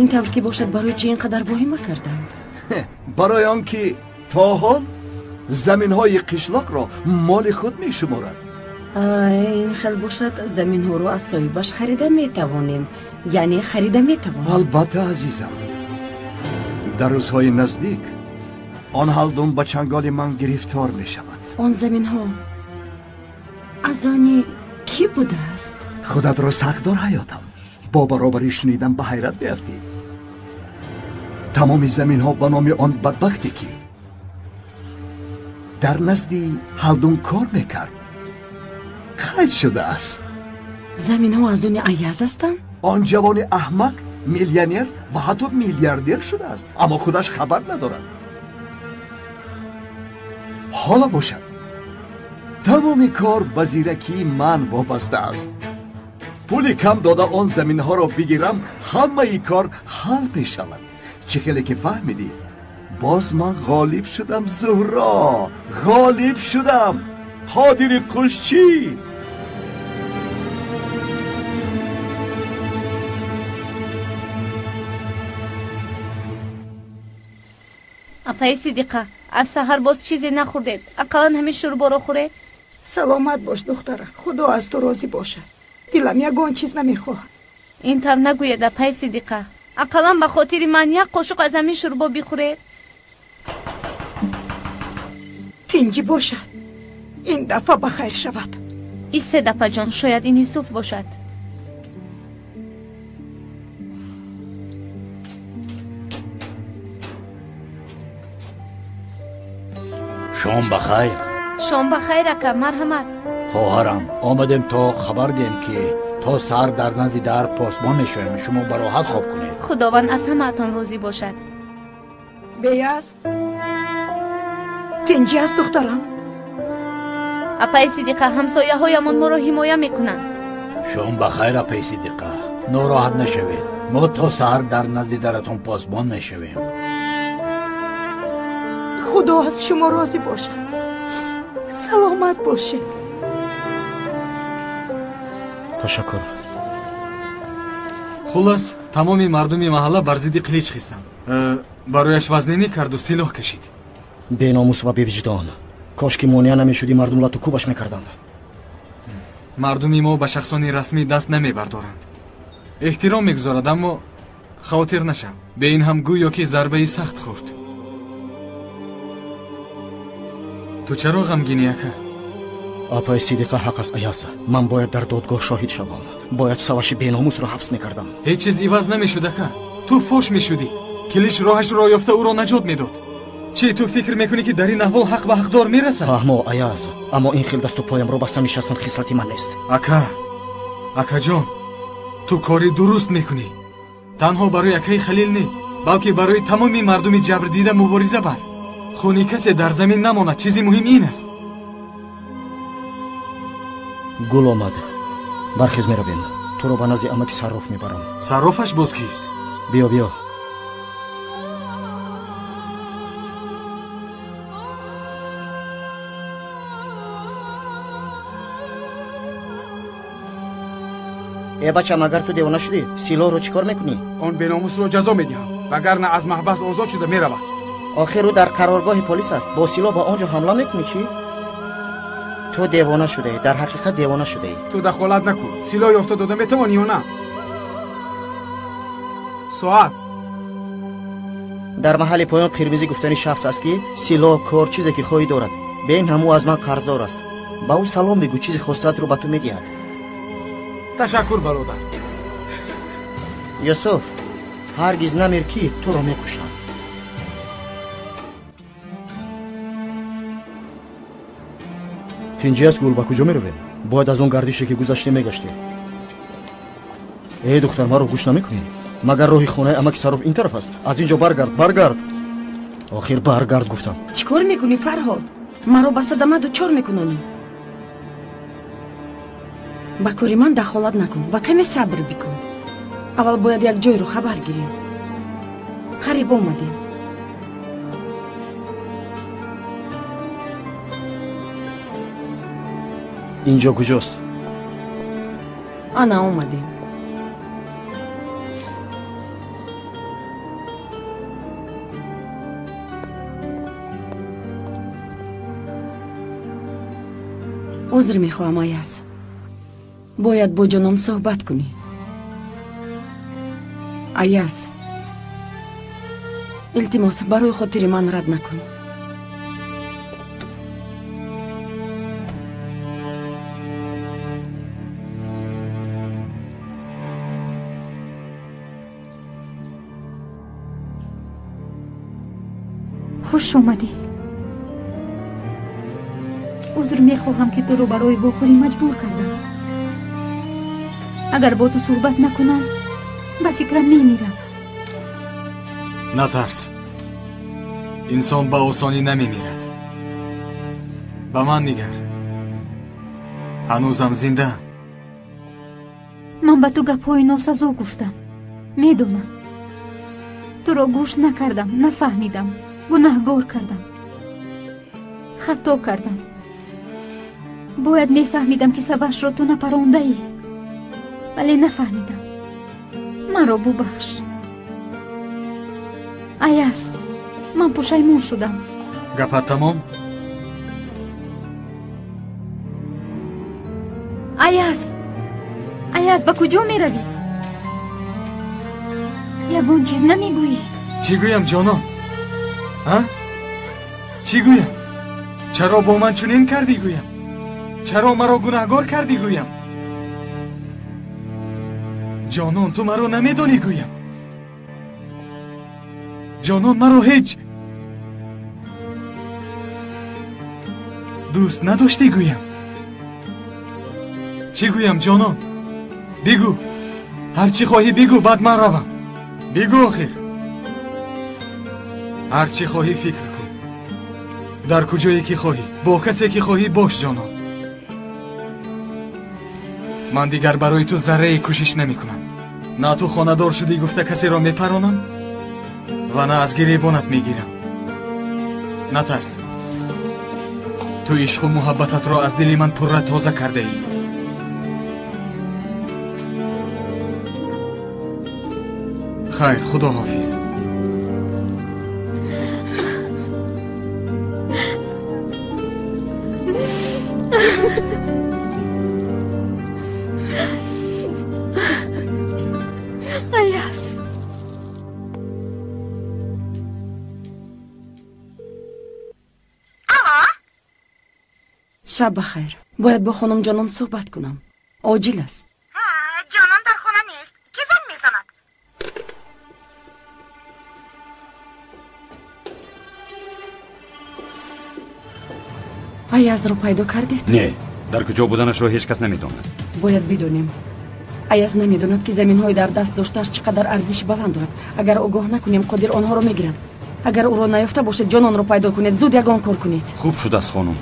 Ин тавр ки бошад, барои чӣ ин қадар воҳима карданд? Барои он ки то ҳол заминҳои қишлоқро моли худ мешуморад. Ин хел бошад, заминҳоро аз соҳибаш харида метавонем. Яъне харида метавонем. Албатта, азизам. Дар рӯзҳои наздик он ҳалдун ба чанголи ман гирифтор мешавад. Он заминҳо аз они кӣ будааст? Худатро сахт дор, ҳаётам. Бо баробарӣ шунидан ба ҳайрат меафтӣ. Тамоми заминҳо ба номи он бадбахте ки дар назди ҳалдун кор мекард қайд шудааст. Заминҳо аз они Аяз ҳастанд? Он ҷавони аҳмақ миллионер ва ҳатто миллиардер шудааст, аммо худаш хабар надорад. Ҳоло бошад, тамоми кор ба зиракии ман вобаста аст. Пули кам дода он заминҳоро бигирам, ҳамаи кор ҳал мешавад. Чӣ хеле ки фаҳмидӣ, боз ман ғолиб шудам, Зуҳро, ғолиб шудам. Қодири Қӯшчӣ. Апаи Сидиқа, аз саҳар боз чизе нахӯрдед. Ақаллан ҳамин шӯрборо хӯред. Саломат бош, духтара. Худо аз ту розӣ бошад. Дилам ягон чиз намехоҳад. Ин тавр нагӯед, апаи Сидиқа. Ақаллан ба хотири ман як қошуқ аз ҳамин шӯрбо бихӯред. Тинҷӣ бошад. Ин дафъа ба хайр шавад. Истед, апаҷон, шояд ин Юсуф бошад. Шом ба хайр. Шом ба хайр, ака, марҳамат. Хоҳарам, омадем то хабар диҳем, ки то саҳар дар назди дар посбон мешавем. Шумо ба роҳат хоб кунед. Худованд аз ҳамаатон розӣ бошад. Беяз, тинҷӣ аст, духтарам? Апаи Сидиқа, ҳамсояҳоямон моро ҳимоя мекунанд. Шом ба хайр, апаи Сидиқа. Нороҳат нашавед. Мо то саҳар дар назди даратон посбон мешавем. Худо аз шумо розӣ бошад. Саломат бошед. Ташаккур. Хулас, тамоми мардуми маҳалла бар зидди Қилич хистанд. Барояш вазнинӣ карду силоҳ кашид. Беномус ва бевиҷдон. Кош ки монеа намешуди, мардум лату кӯбаш мекарданд. Мардуми мо ба шахсони расмӣ даст намебардоранд. Эҳтиром мегузорад, аммо хавотир нашав. Бе ин ҳам гӯё ки зарбаи сахт хӯрд. Ту чаро ғамгинӣ, ака? Апаи Сидиқа ҳақ аст, Аяз. Ман бояд дар додгоҳ шоҳид шавам. Бояд Саваши беномусро ҳабс мекардам. Ҳеҷ чиз иваз намешуд, ака. Ту фош мешудӣ. Килиш роҳашро ёфта ӯро наҷот медод. Чӣ, ту фикр мекунӣ, ки дар ин аҳвол ҳақ ба ҳақдор мерасад? Фаҳмо, Аяз, аммо ин хел дасту поямро баста нишастан хислати ман нест. Ака, акаҷон, ту кори дуруст мекунӣ. Танҳо барои акаи Халил не, балки барои тамоми мардуми ҷабрдида мубориза бар. Хуни касе дар замин намонад, чизи муҳим ин аст. Гул омад. Бархез, меравем. Туро ба назди амаки Сарроф мебарам. Саррофаш боз кист? Биё, биё. Э бача, магар ту девона шудӣ? Силоҳро чӣ кор мекунӣ? Он беномусро ҷазо медиҳам, вагарна аз маҳбас озод шуда меравад. Охир ӯ дар қароргоҳи полис аст. Бо силоҳ ба он ҷо ҳамла мекунӣ, чӣ? Ту девона шудаӣ, дар ҳақиқат девона шудаӣ. Ту дахолат накун. Силоҳ ёфта дода метавонӣ ё на? Соат. Дар маҳалли поён қирмизӣ гуфтани шахс аст, ки силоҳ, кор, чизе ки хоҳӣ дорад. Бе ин ҳам ӯ аз ман қарздор аст. Ба ӯ салом бигӯ, чизи хостаатро ба ту медиҳад. Ташаккур, бародар. Юсуф, ҳаргиз намир, ки туро мекушам. Тинҷӣ аст, Гул, ба куҷо меравем? Бояд аз он гардише ки гузаштем мегаштем. Э духтар, маро гӯш намекунӣ? Магар роҳи хонаи амаки Сарроф ин тараф аст? Аз ин ҷо баргард, баргард. Охир баргард гуфтам. Чӣ кор мекунӣ, Фарҳод? Маро ба садама дучор мекунонӣ. Ба кори ман дахолат накун ва каме сабр бикун. Аввал бояд як ҷойро хабар гирем. Қариб омадем. Инҷо куҷост? Ана омадем. Узр мехоҳам, Аяз. Бояд бо ҷонон суҳбат кунӣ. Аяз, илтимос, барои хотири ман рад накун. Хуш омадӣ. Узр мехоҳам, ки туро барои вохӯрӣ маҷбур кардам. Агар бо ту суҳбат накунам, ба фикрам мемирам. Натарс, инсон ба осонӣ намемирад. Ба ман нигар, ҳанӯзам зиндаам. Ман ба ту гапҳои носазо гуфтам, медонам. Туро гӯш накардам, нафаҳмидам, гунаҳгор кардам, хато кардам. Бояд мефаҳмидам, ки Савашро ту напарондаӣ, вале нафаҳмидам. Маро бубахш, Аяз. Ман пушаймон шудам. Гапат тамом? Аяз, Аяз, ба куҷо меравӣ? Ягон чиз намегӯӣ? Чӣ гӯям, ҷонон? А? Чӣ гӯям? Чаро бо ман чунин кардӣ гӯям? Чаро маро гунаҳгор кардӣ гӯям? Ҷонон, ту маро намедонӣ гӯям. Ҷонон, маро ҳеҷ дӯст надоштӣ гӯям. Чӣ гӯям, ҷонон? Бигӯ, ҳар чӣ хоҳӣ бигӯ, баъд ман равам. Бигӯ охир. Ҳар чӣ хоҳӣ фикр кун. Дар куҷое ки хоҳӣ, бо касе ки хоҳӣ бош, ҷонон. Ман дигар барои ту заррае кӯшиш намекунам. На ту хонадор шудӣ гуфта касеро мепаронам ва на аз гиребонат мегирам. Натарс. Ту ишқу муҳаббататро аз дили ман пурра тоза кардаӣ. Хайр, худо ҳофиз. Аяз. Шаб бахайр. Бояд бо хонум Ҷонон суҳбат кунам. Оҷил аст. Ҷонон дар хона нест. Ки занг мезанад? Аязро пайдо кардед? Не, дар куҷо буданашро ҳеҷ кас намедонад. Бояд бидонем. Аяз намедонад, ки заминҳои дар даст доштааш чӣ қадар арзиши баланд дорад. Агар огоҳ накунем, Қодир онҳоро мегирад. Агар ӯро наёфта бошед, Ҷононро пайдо кунед. Зуд ягон кор кунед. Хуб шудааст, хонум.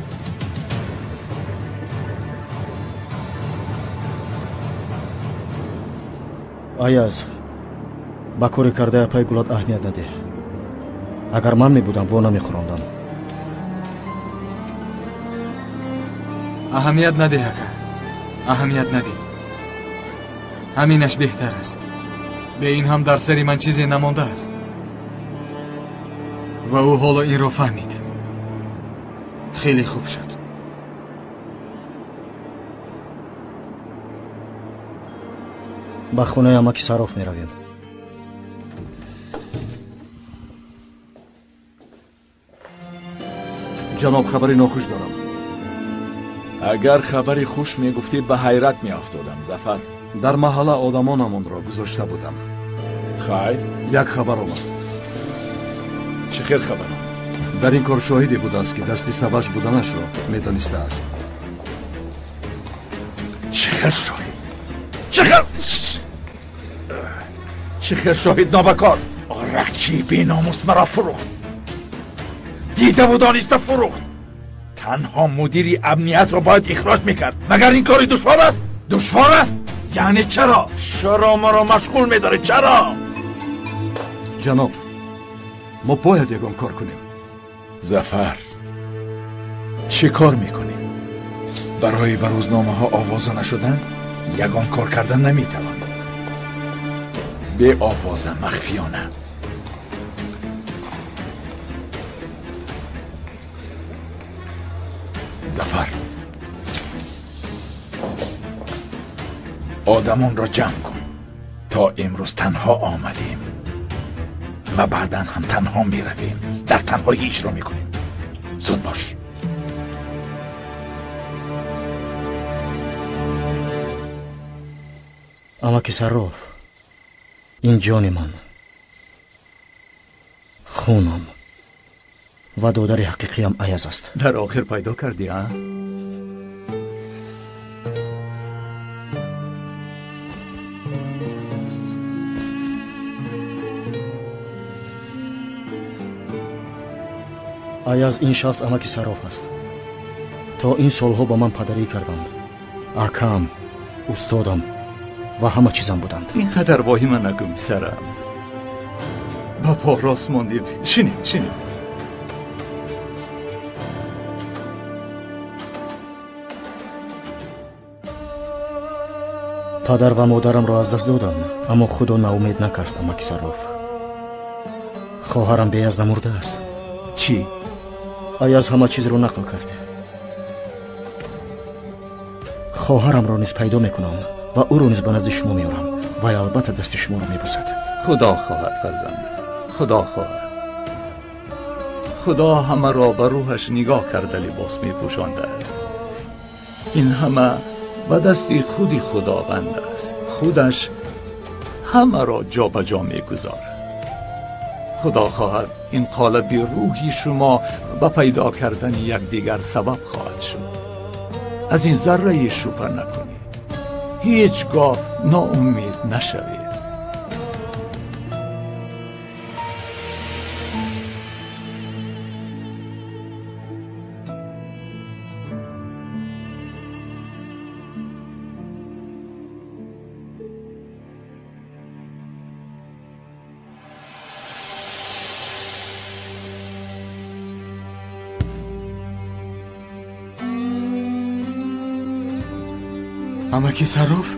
Аяз, ба кори кардаи апай Гулат аҳамият надеҳ. Агар ман мебудам, во намехӯрондам. Аҳамият надеҳ, ака. Аҳамият надеҳ. Ҳаминаш беҳтар аст. Бе ин ҳам дар сари ман чизе намондааст. Ва ӯ ҳоло инро фаҳмид. Хеле хуб шуд. Ба хонаи амаки Сароф меравем. Ҷаноб, хабари нохуш дорам. Агар хабари хуш мегуфтӣ, ба ҳайрат меафтодам, Зафар. Дар маҳалла одамонамонро гузошта будам. Хайр? Як хабар омад. Чӣ хел хабар? Дар ин кор шоҳиде будааст, ки дасти Саваш буданашро медонистааст. Чӣ хел шоҳид? Чӣ хел чӣ хел шоҳид нобакор? Оракчии беномус маро фурӯхт. Дидаву дониста фурӯхт. Танҳо мудири амниятро бояд ихроҷ мекард. Магар ин кори душвор аст? Душвор аст? Яъне чаро? Чаро маро машғул медоред? Чаро? Ҷаноб, мо бояд ягон кор кунем. Зафар, чӣ кор мекунем? Барои ба рӯзномаҳо овоза нашудан ягон кор кардан наметавонем. Беовоза, махфиёна. Зафар, одамонро ҷамъ кун. То имрӯз танҳо омадем ва баъдан ҳам танҳо меравем. Дар танҳоӣ иҷро мекунем. Зуд бош. Амаки Сарроф, ин ҷони ман, хунам ва додари ҳақиқиям Аяз аст. Дар охир пайдо кардӣ, а? Аяз, ин шахс амаки Сарроф аст. То ин солҳо ба ман падарӣ карданд. Акам, устодам ва ҳама чизам буданд. Ин қадар воҳима накун, писарам. Ба по рост мондем. Шинед, шинед. Падар ва модарамро аз даст додам, аммо худо ноумед накард, амаки Сарроф. Хоҳарам беяз намурдааст. Чӣ? Аяз ҳама чизро нақл кард. Хоҳарамро низ пайдо мекунам ва ӯро низ ба назди шумо меорам. Вай албатта дасти шуморо мебусад. Худо хоҳад, фарзанд, худо хоҳад. Худо ҳамаро ба рӯҳаш нигоҳ карда либос мепӯшондааст. Ин ҳама ба дасти худи Худованд аст. Худаш ҳамаро ҷо ба ҷо мегузорад. Худо хоҳад ин қолаби рӯҳи шумо ба пайдо кардани якдигар сабаб хоҳад шуд. Аз ин зарраи шубҳа накунед. Ҳеҷ гоҳ ноумед нашавед. Амаки Сарроф?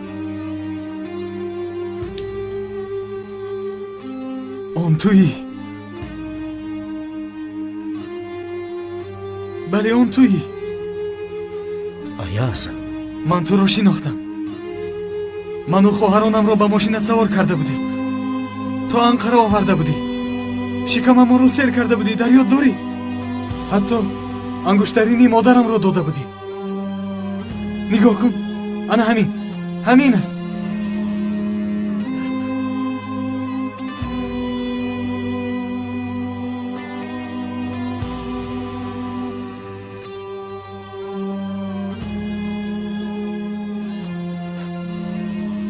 Он туӣ? Бале, он туӣ. Аяз. Ман туро шинохтам. Ману хоҳаронамро ба мошинат савор карда будӣ. То Анқара оварда будӣ. Шикамамонро сер карда будӣ, дар ёд дорӣ? Ҳатто ангуштарини модарамро дода будӣ. Нигоҳ кун, ана ҳамин, ҳамин аст.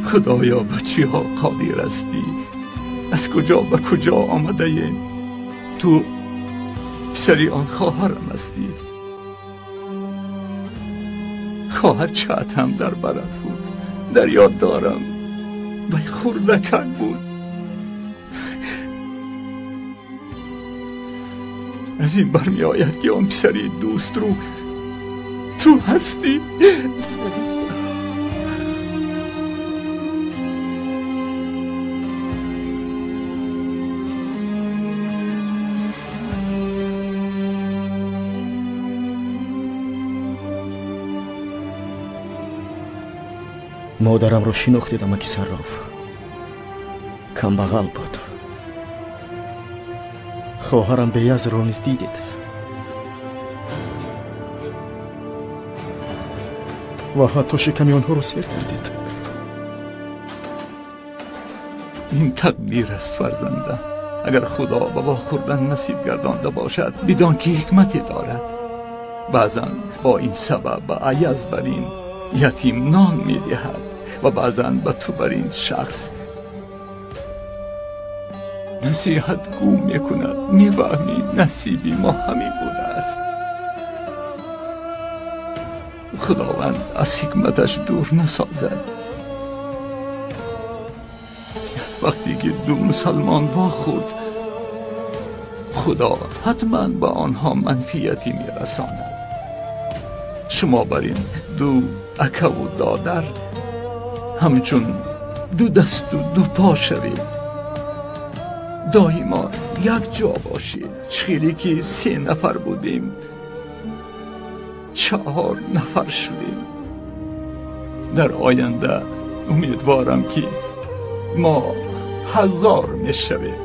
Худоё, ба чиҳо қодир ҳастӣ? Аз куҷо ба куҷо омадаем? Ту писари он хоҳарам ҳастӣ. Хоҳарчаат ҳам дар барат буд, дар ёд дорам. Вай хурдакак буд. Аз ин бармеояд ки он писари дӯстрӯ ту ҳастӣ. Модарамро шинохтед, амаки Сарроф? Камбағал буд. Хоҳарам Беязро низ дидед. Ва ҳатто шиками онҳоро сер кардед. Ин тақдир аст, фарзандам. Агар Худо ба вохӯрдан насиб гардонда бошад, бидон ки ҳикмате дорад. Баъзан бо ин сабаб ба Аяз бар ин ятим нон медиҳад ва баъзан ба ту бар ин шахс насиҳатгӯ мекунад. Мефаҳмӣ, насиби мо ҳамин будааст. Худованд аз ҳикматаш дур насозад. Вақте ки ду мусалмон вохӯрд, Худо ҳатман ба онҳо манфиате мерасонад. Шумо бар ин ду акаву додар ҳамчун ду дасту ду по шавед. Доимо як ҷо бошед. Хеле ки се нафар будем, 4 нафар шудем. Дар оянда умедворам ки мо 1000 мешавем.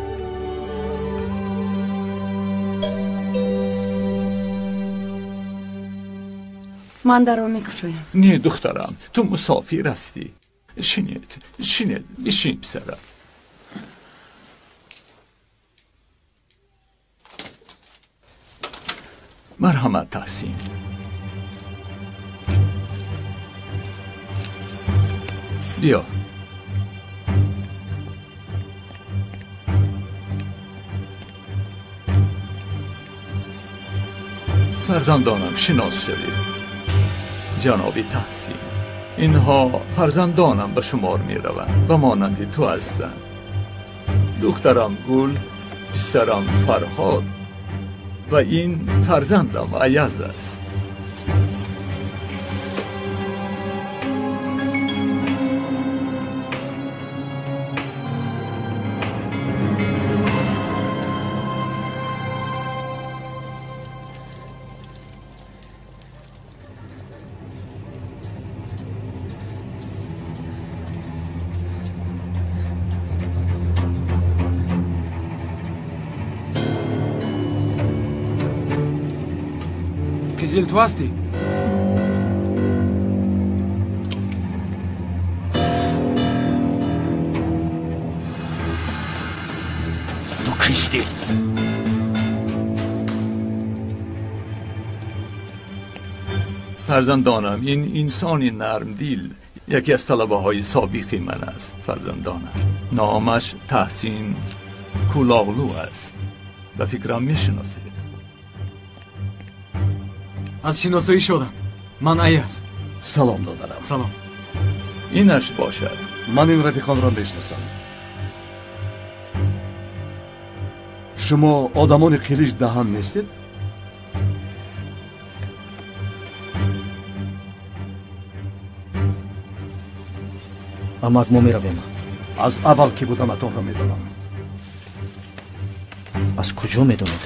Ман дарро мекушоям. Не, духтарам, ту мусофир ҳастӣ. Шинед, шинед, бишин, писарам. Марҳамат, Таҳсин. Биё. Фарзандонам, шинос шавед. Ҷаноби Таҳсин, инҳо фарзандонам ба шумор мераванд, ба монанди ту ҳастанд. Духтарам Гул, писарам Фарҳод ва ин фарзандам Аяз аст. Қизил, ту ҳастӣ? Ту кистӣ? Фарзандонам, ин инсони нармдил яке аз талабаҳои собиқи ман аст. Фарзандонам, номаш Таҳсин Кулоғлу аст. Ба фикрам мешиносед. Аз шиносоӣ шудам. Ман Аяз. Салом додарам. Салом. Инаш бошад. Ман ин рафиқонро мешиносам. Шумо одамони қилич даҳан нестед? Амак, мо меравем. Аз аввал ки буданатонро медонам. Аз куҷо медонед?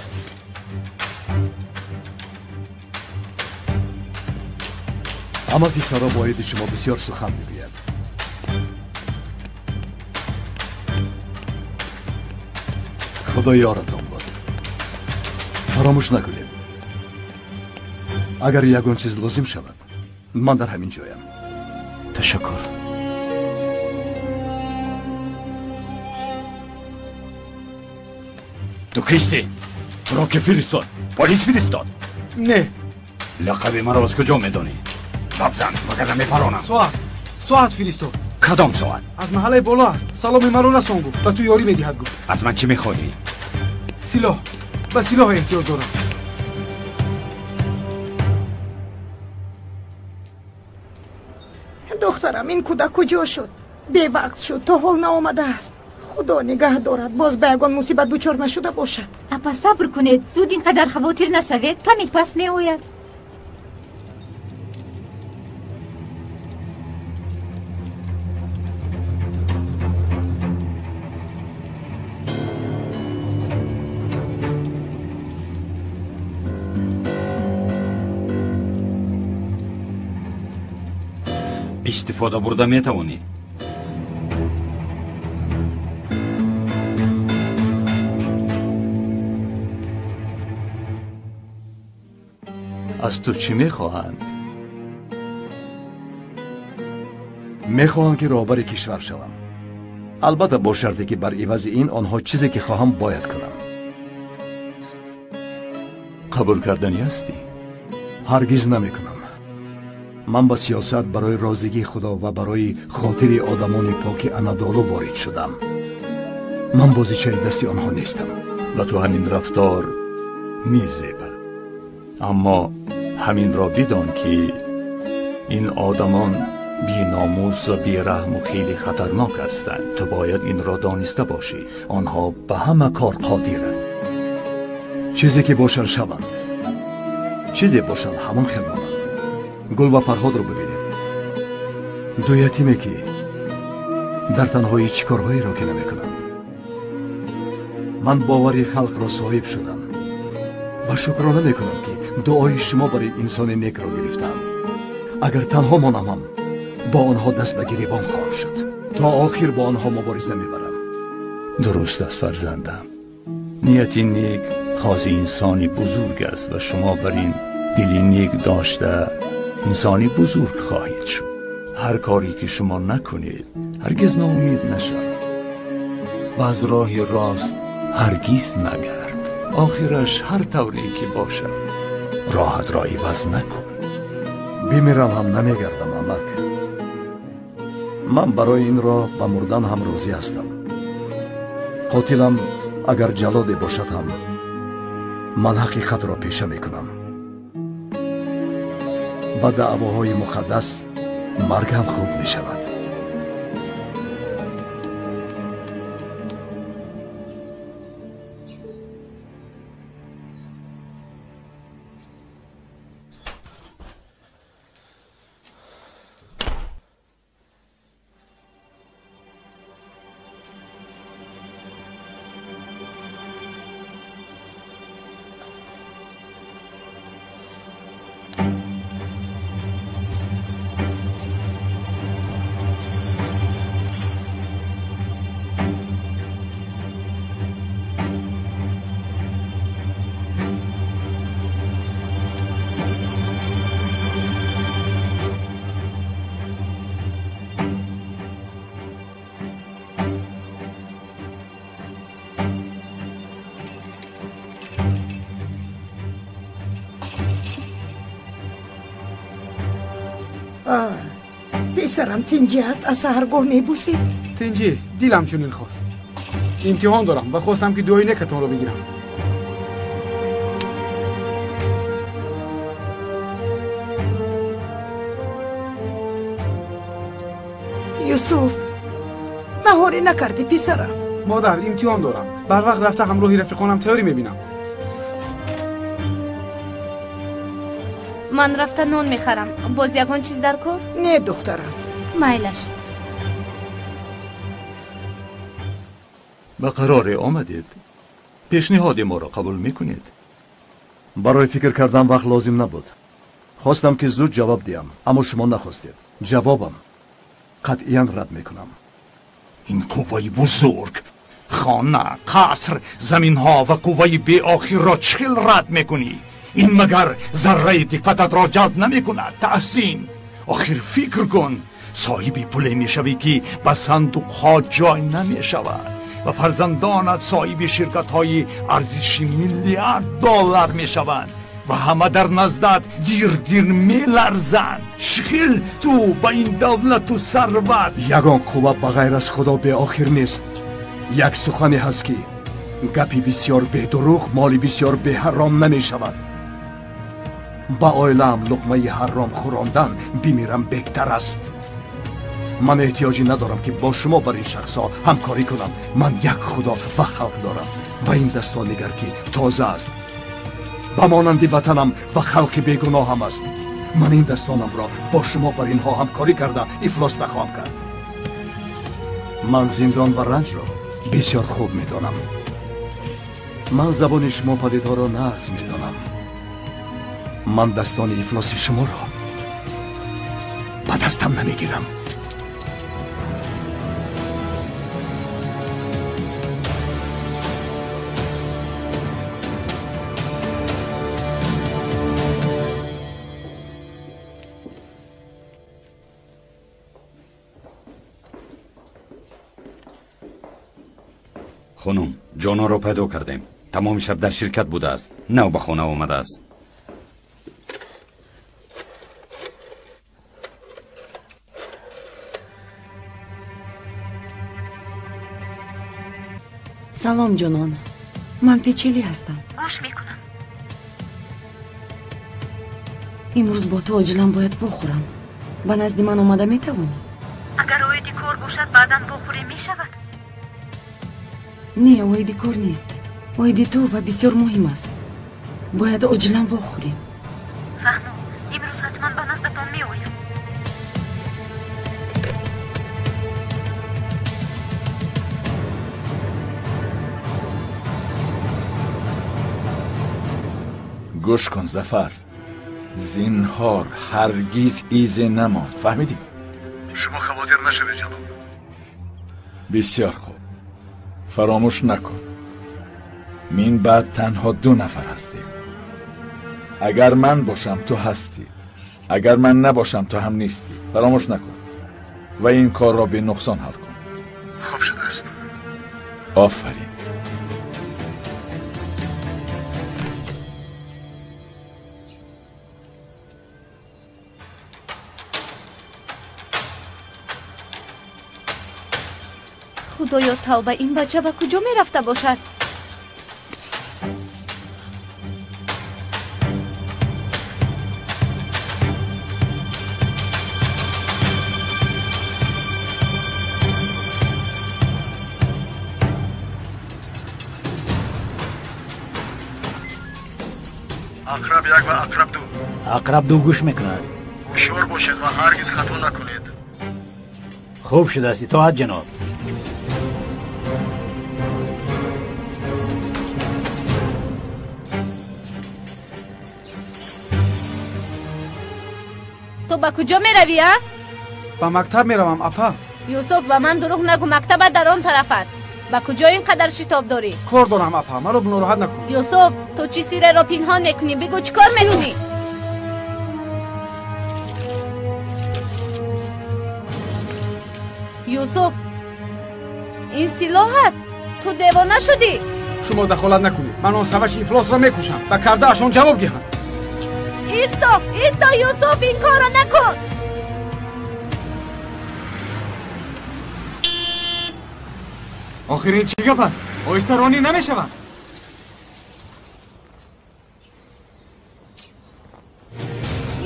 Амаки Сароб оиди шумо бисёр сухан мегӯяд. Худо ёратон бод. Фаромӯш накунед. Агар ягон чиз лозим шавад, ман дар ҳамин ҷоям. Ташаккур. Ту кистӣ? Туро ки фиристод? Полис фиристод? Не. Лақаби маро аз куҷо медонӣ? Бабзан, вагарна мепаронам. Соат, соат фиристод. Кадом соат? Аз маҳаллаи боло аст. Саломи маро расон гуфт. Ба ту ёрӣ медиҳад гуфт. Аз ман чӣ мехоҳӣ? Силоҳ. Ба силоҳ эҳтиёҷ дорам. Духтарам, ин кӯдак куҷо шуд? Бевақт шуд, то ҳол наомадааст. Худо нигаҳ дорад, боз ба ягон мусибат дучор нашуда бошад. Апа, сабр кунед, зуд ин қадар хавотир нашавед, каме пас меояд. Истифода бурда метавонӣ. Аз ту чӣ мехоҳанд? Мехоҳам ки роҳбари кишвар шавам. Албатта бо шарте ки бар ивази ин онҳо чизе ки хоҳам бояд кунам. Қабул карданӣ ҳастӣ? Ҳаргиз намекунам. Ман ба сиёсат барои розигии Худо ва барои хотири одамони поки Анадолу ворид шудам. Ман бозичаи дасти онҳо нестам. Ба ту ҳамин рафтор мезебад. Аммо ҳаминро бидон ки ин одамон беномус ва бераҳму хеле хатарнок ҳастанд. Ту бояд инро дониста бошӣ. Онҳо ба ҳама кор қодиранд. Чизе ки бошанд шаванд, чизе бошанд ҳамон хел монанд. Гул ва Фарҳодро бибинед. Ду ятиме ки дар танҳоӣ чӣ корҳоеро ки намекунанд. Ман бовари халқро соҳиб шудам ва шукрона мекунам ки дуои шумо бар ин инсони некро гирифтам. Агар танҳо монамам, бо онҳо даст ба гиребон хоҳам шуд. То охир бо онҳо мубориза мебарам. Дуруст аст, фарзандам. Нияти нек хози инсони бузург аст ва шумо бар ин дили нек дошта инсони бузург хоҳед шуд. Ҳар коре ки шумо накунед, ҳаргиз ноумед нашавед ва аз роҳи рост ҳаргиз нагард. Охираш ҳар тавре ки бошад, роҳатро иваз накун. Бимирам ҳам намегардам, амак. Ман барои ин роҳ ба мурдан ҳам розӣ ҳастам. Қотилам агар ҷаллоде бошад ҳам, ман ҳақиқатро пеша мекунам. Ба даъвоҳои муқаддас марг ҳам хуб мешавад. Писарам тинҷӣ аст, аз саҳаргоҳ мебусӣ? Тинҷӣ, дилам чунин хост. Имтиҳон дорам ва хостам ки дуои некатонро бигирам. Юсуф, наҳорӣ накардӣ писарам? Модар, имтиҳон дорам. Барвақт рафта ҳамроҳи рафиқонам тайёрӣ мебинам. Ман рафта нон мехарам. Боз ягон чиз дар кор? Не, духтарам. Майлаш. Ба қароре омадед. Пешниҳоди моро қабул мекунед? Барои фикр кардан вақт лозим набуд. Хостам ки зуд ҷавоб диҳам, аммо шумо нахостед. Ҷавобам қатъиян рад мекунам. Ин қувваи бузург, хона, қаср, заминҳо ва қувваи беохирро чӣ хел рад мекунӣ? Ин магар зарраи диққататро ҷалб намекунад? Таҳсин, охир фикр кун, соҳиби пуле мешавӣ ки ба сандуқҳо ҷой намешавад ва фарзандонат соҳиби ширкатҳои арзиши миллиард доллар мешаванд ва ҳама дар наздат дир-дир меларзанд. Чӣ хел ту ба ин давлату сарват? Ягон қувва ба ғайр аз Худо беохир нест. Як сухане ҳаст ки гапи бисёр бедурӯғ моли бисёр беҳаром намешавад. Ба оилаам луқмаи ҳаром хӯрондан бимирам беҳтар аст. Ман эҳтиёҷе надорам ки бо шумо бар ин шахсҳо ҳамкорӣ кунам. Ман як Худо ва халқ дорам. Ба ин дастон нигар ки тоза аст, ба монанди ватанам ва халқи бегуноҳам аст. Ман ин дастонамро бо шумо бар инҳо ҳамкорӣ карда ифлос нахоҳам кард. Ман зиндон ва ранҷро бисёр хуб медонам. Ман забони шумо падидҳоро нағз медонам. Ман дастони ифлоси шуморо ба дастам намегирам. Хонум, ҷононро пайдо кардем. Тамоми шаб дар ширкат будааст. Нав ба хона омадааст. Салом, ҷонон. Ман Печели ҳастам. Гӯш мекунам. Имрӯз бо ту оҷилан бояд вохӯрам. Ба назди ман омада метавонӣ? Агар оиди кор бошад, баъдан вохӯрӣ мешавад? Не, оиди кор нест. Оиди ту ва бисёр муҳим аст. Бояд оҷилан вохӯрем. Фаҳмо, имрӯз ҳатман ба наздатон меоям. Гӯш кун, Зафар. Зинҳор ҳаргиз изе намонд. Фаҳмидӣ? Шумо хавотир нашавед, ҷаноб. Бисёр хуб. Фаромӯш накун. Мин баъд танҳо ду нафар ҳастем. Агар ман бошам, ту ҳастӣ. Агар ман набошам, ту ҳам нестӣ. Фаромӯш накун ва ин корро бенуқсон ҳал кун. Хуб шудааст. Офарин. Худоё, тавба, ин бача ба куҷо мерафта бошад? Ақраб як ва Ақраб ду. Ақраб ду гӯш мекунад. Ҳушёр бошед ва ҳаргиз хато накунед. Хуб шудааст, итоат ҷаноб. Ту ба куҷо меравӣ, а? Ба мактаб меравам, апа. Юсуф, ба ман дурӯғ нагӯ, мактабат дар он тараф аст. Ба куҷо ин қадар шитоб дорӣ? Кор дорам, апа, маро нороҳат накун. Юсуф, ту чӣ сирреро пинҳон мекунӣ? Бигӯ, чӣ кор мекунӣ? Юсуф, ин силоҳ аст. Ту девона шудӣ. Шумо дахолат накунед. Ман он саваши ифлосро мекушам. Ба кардаашон ҷавоб диҳам. Исто, исто, Юсуф, ин корро накун. Охир ин чӣ гап аст? Оҳиста ронӣ намешавад.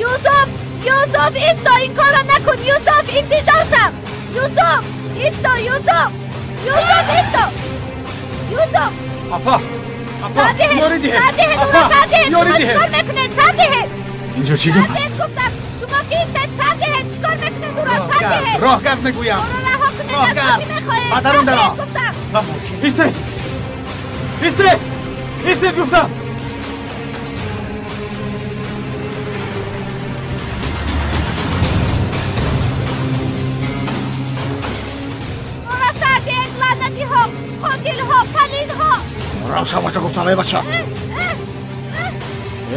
Юсуф, Юсуф, исто, ин корро накун. Юсуф, интизор шав. Юсуф, исто, Юсуф, Юсуф, исто, Юсуф. Апа, апа, ёрӣ диҳед. Сар диҳед, ӯро сар диҳед. Ёрӣ Шумо диҳед. чикор мекунед? Сар диҳед. Инҷо чӣ гап аст? Гуфтам, шумо кистед? Сар диҳед. Чикор мекунед? Ӯро сар диҳед. Роҳгард мегӯям. Ӯро раҳо кунед. Роҳгард. Аз чӣ мехоҳед? Ба дарун Сар даро. диҳед, гуфтам. Истед! Истед! Истед гуфтам! Моро сар диҳед, лаънатиҳо, қотилҳо, палидҳо! Ором шав, бача, гуфтам, эй бача!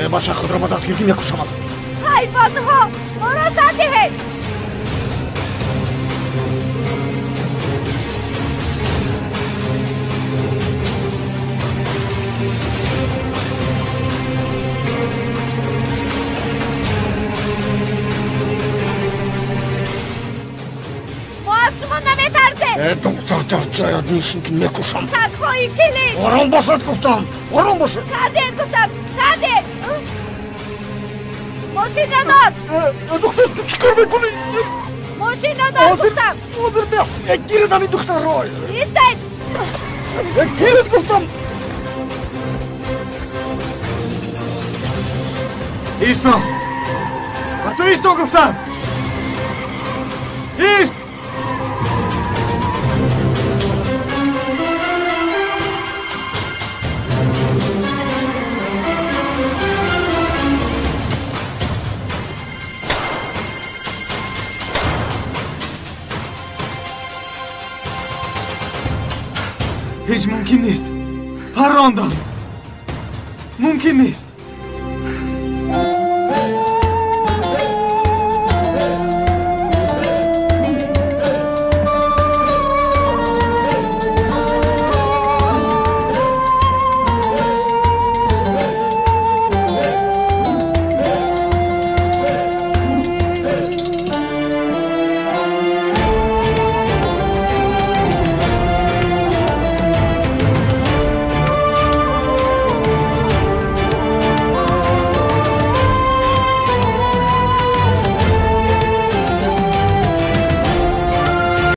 Эй бача, худро ба дастгир ки мекушамад! Ҳайвонҳо, моро сар диҳед! Духтар, дар ҷоят нишин ки мекушам. Сагҳои килид! Ором бошед гуфтам, ором бошед. Сар диҳед гуфтам, сар диҳед! Мошинро дор! Духтар, ту чӣ кор мекунӣ? Мошинро дор гуфтам! Ҳозир гиред ҳамин духтарро! Истед! Гиред гуфтам! Исто! Ба ту исто гуфтам! Ист! Ҳеҷ мумкин нест. Паррондам. Мумкин нест.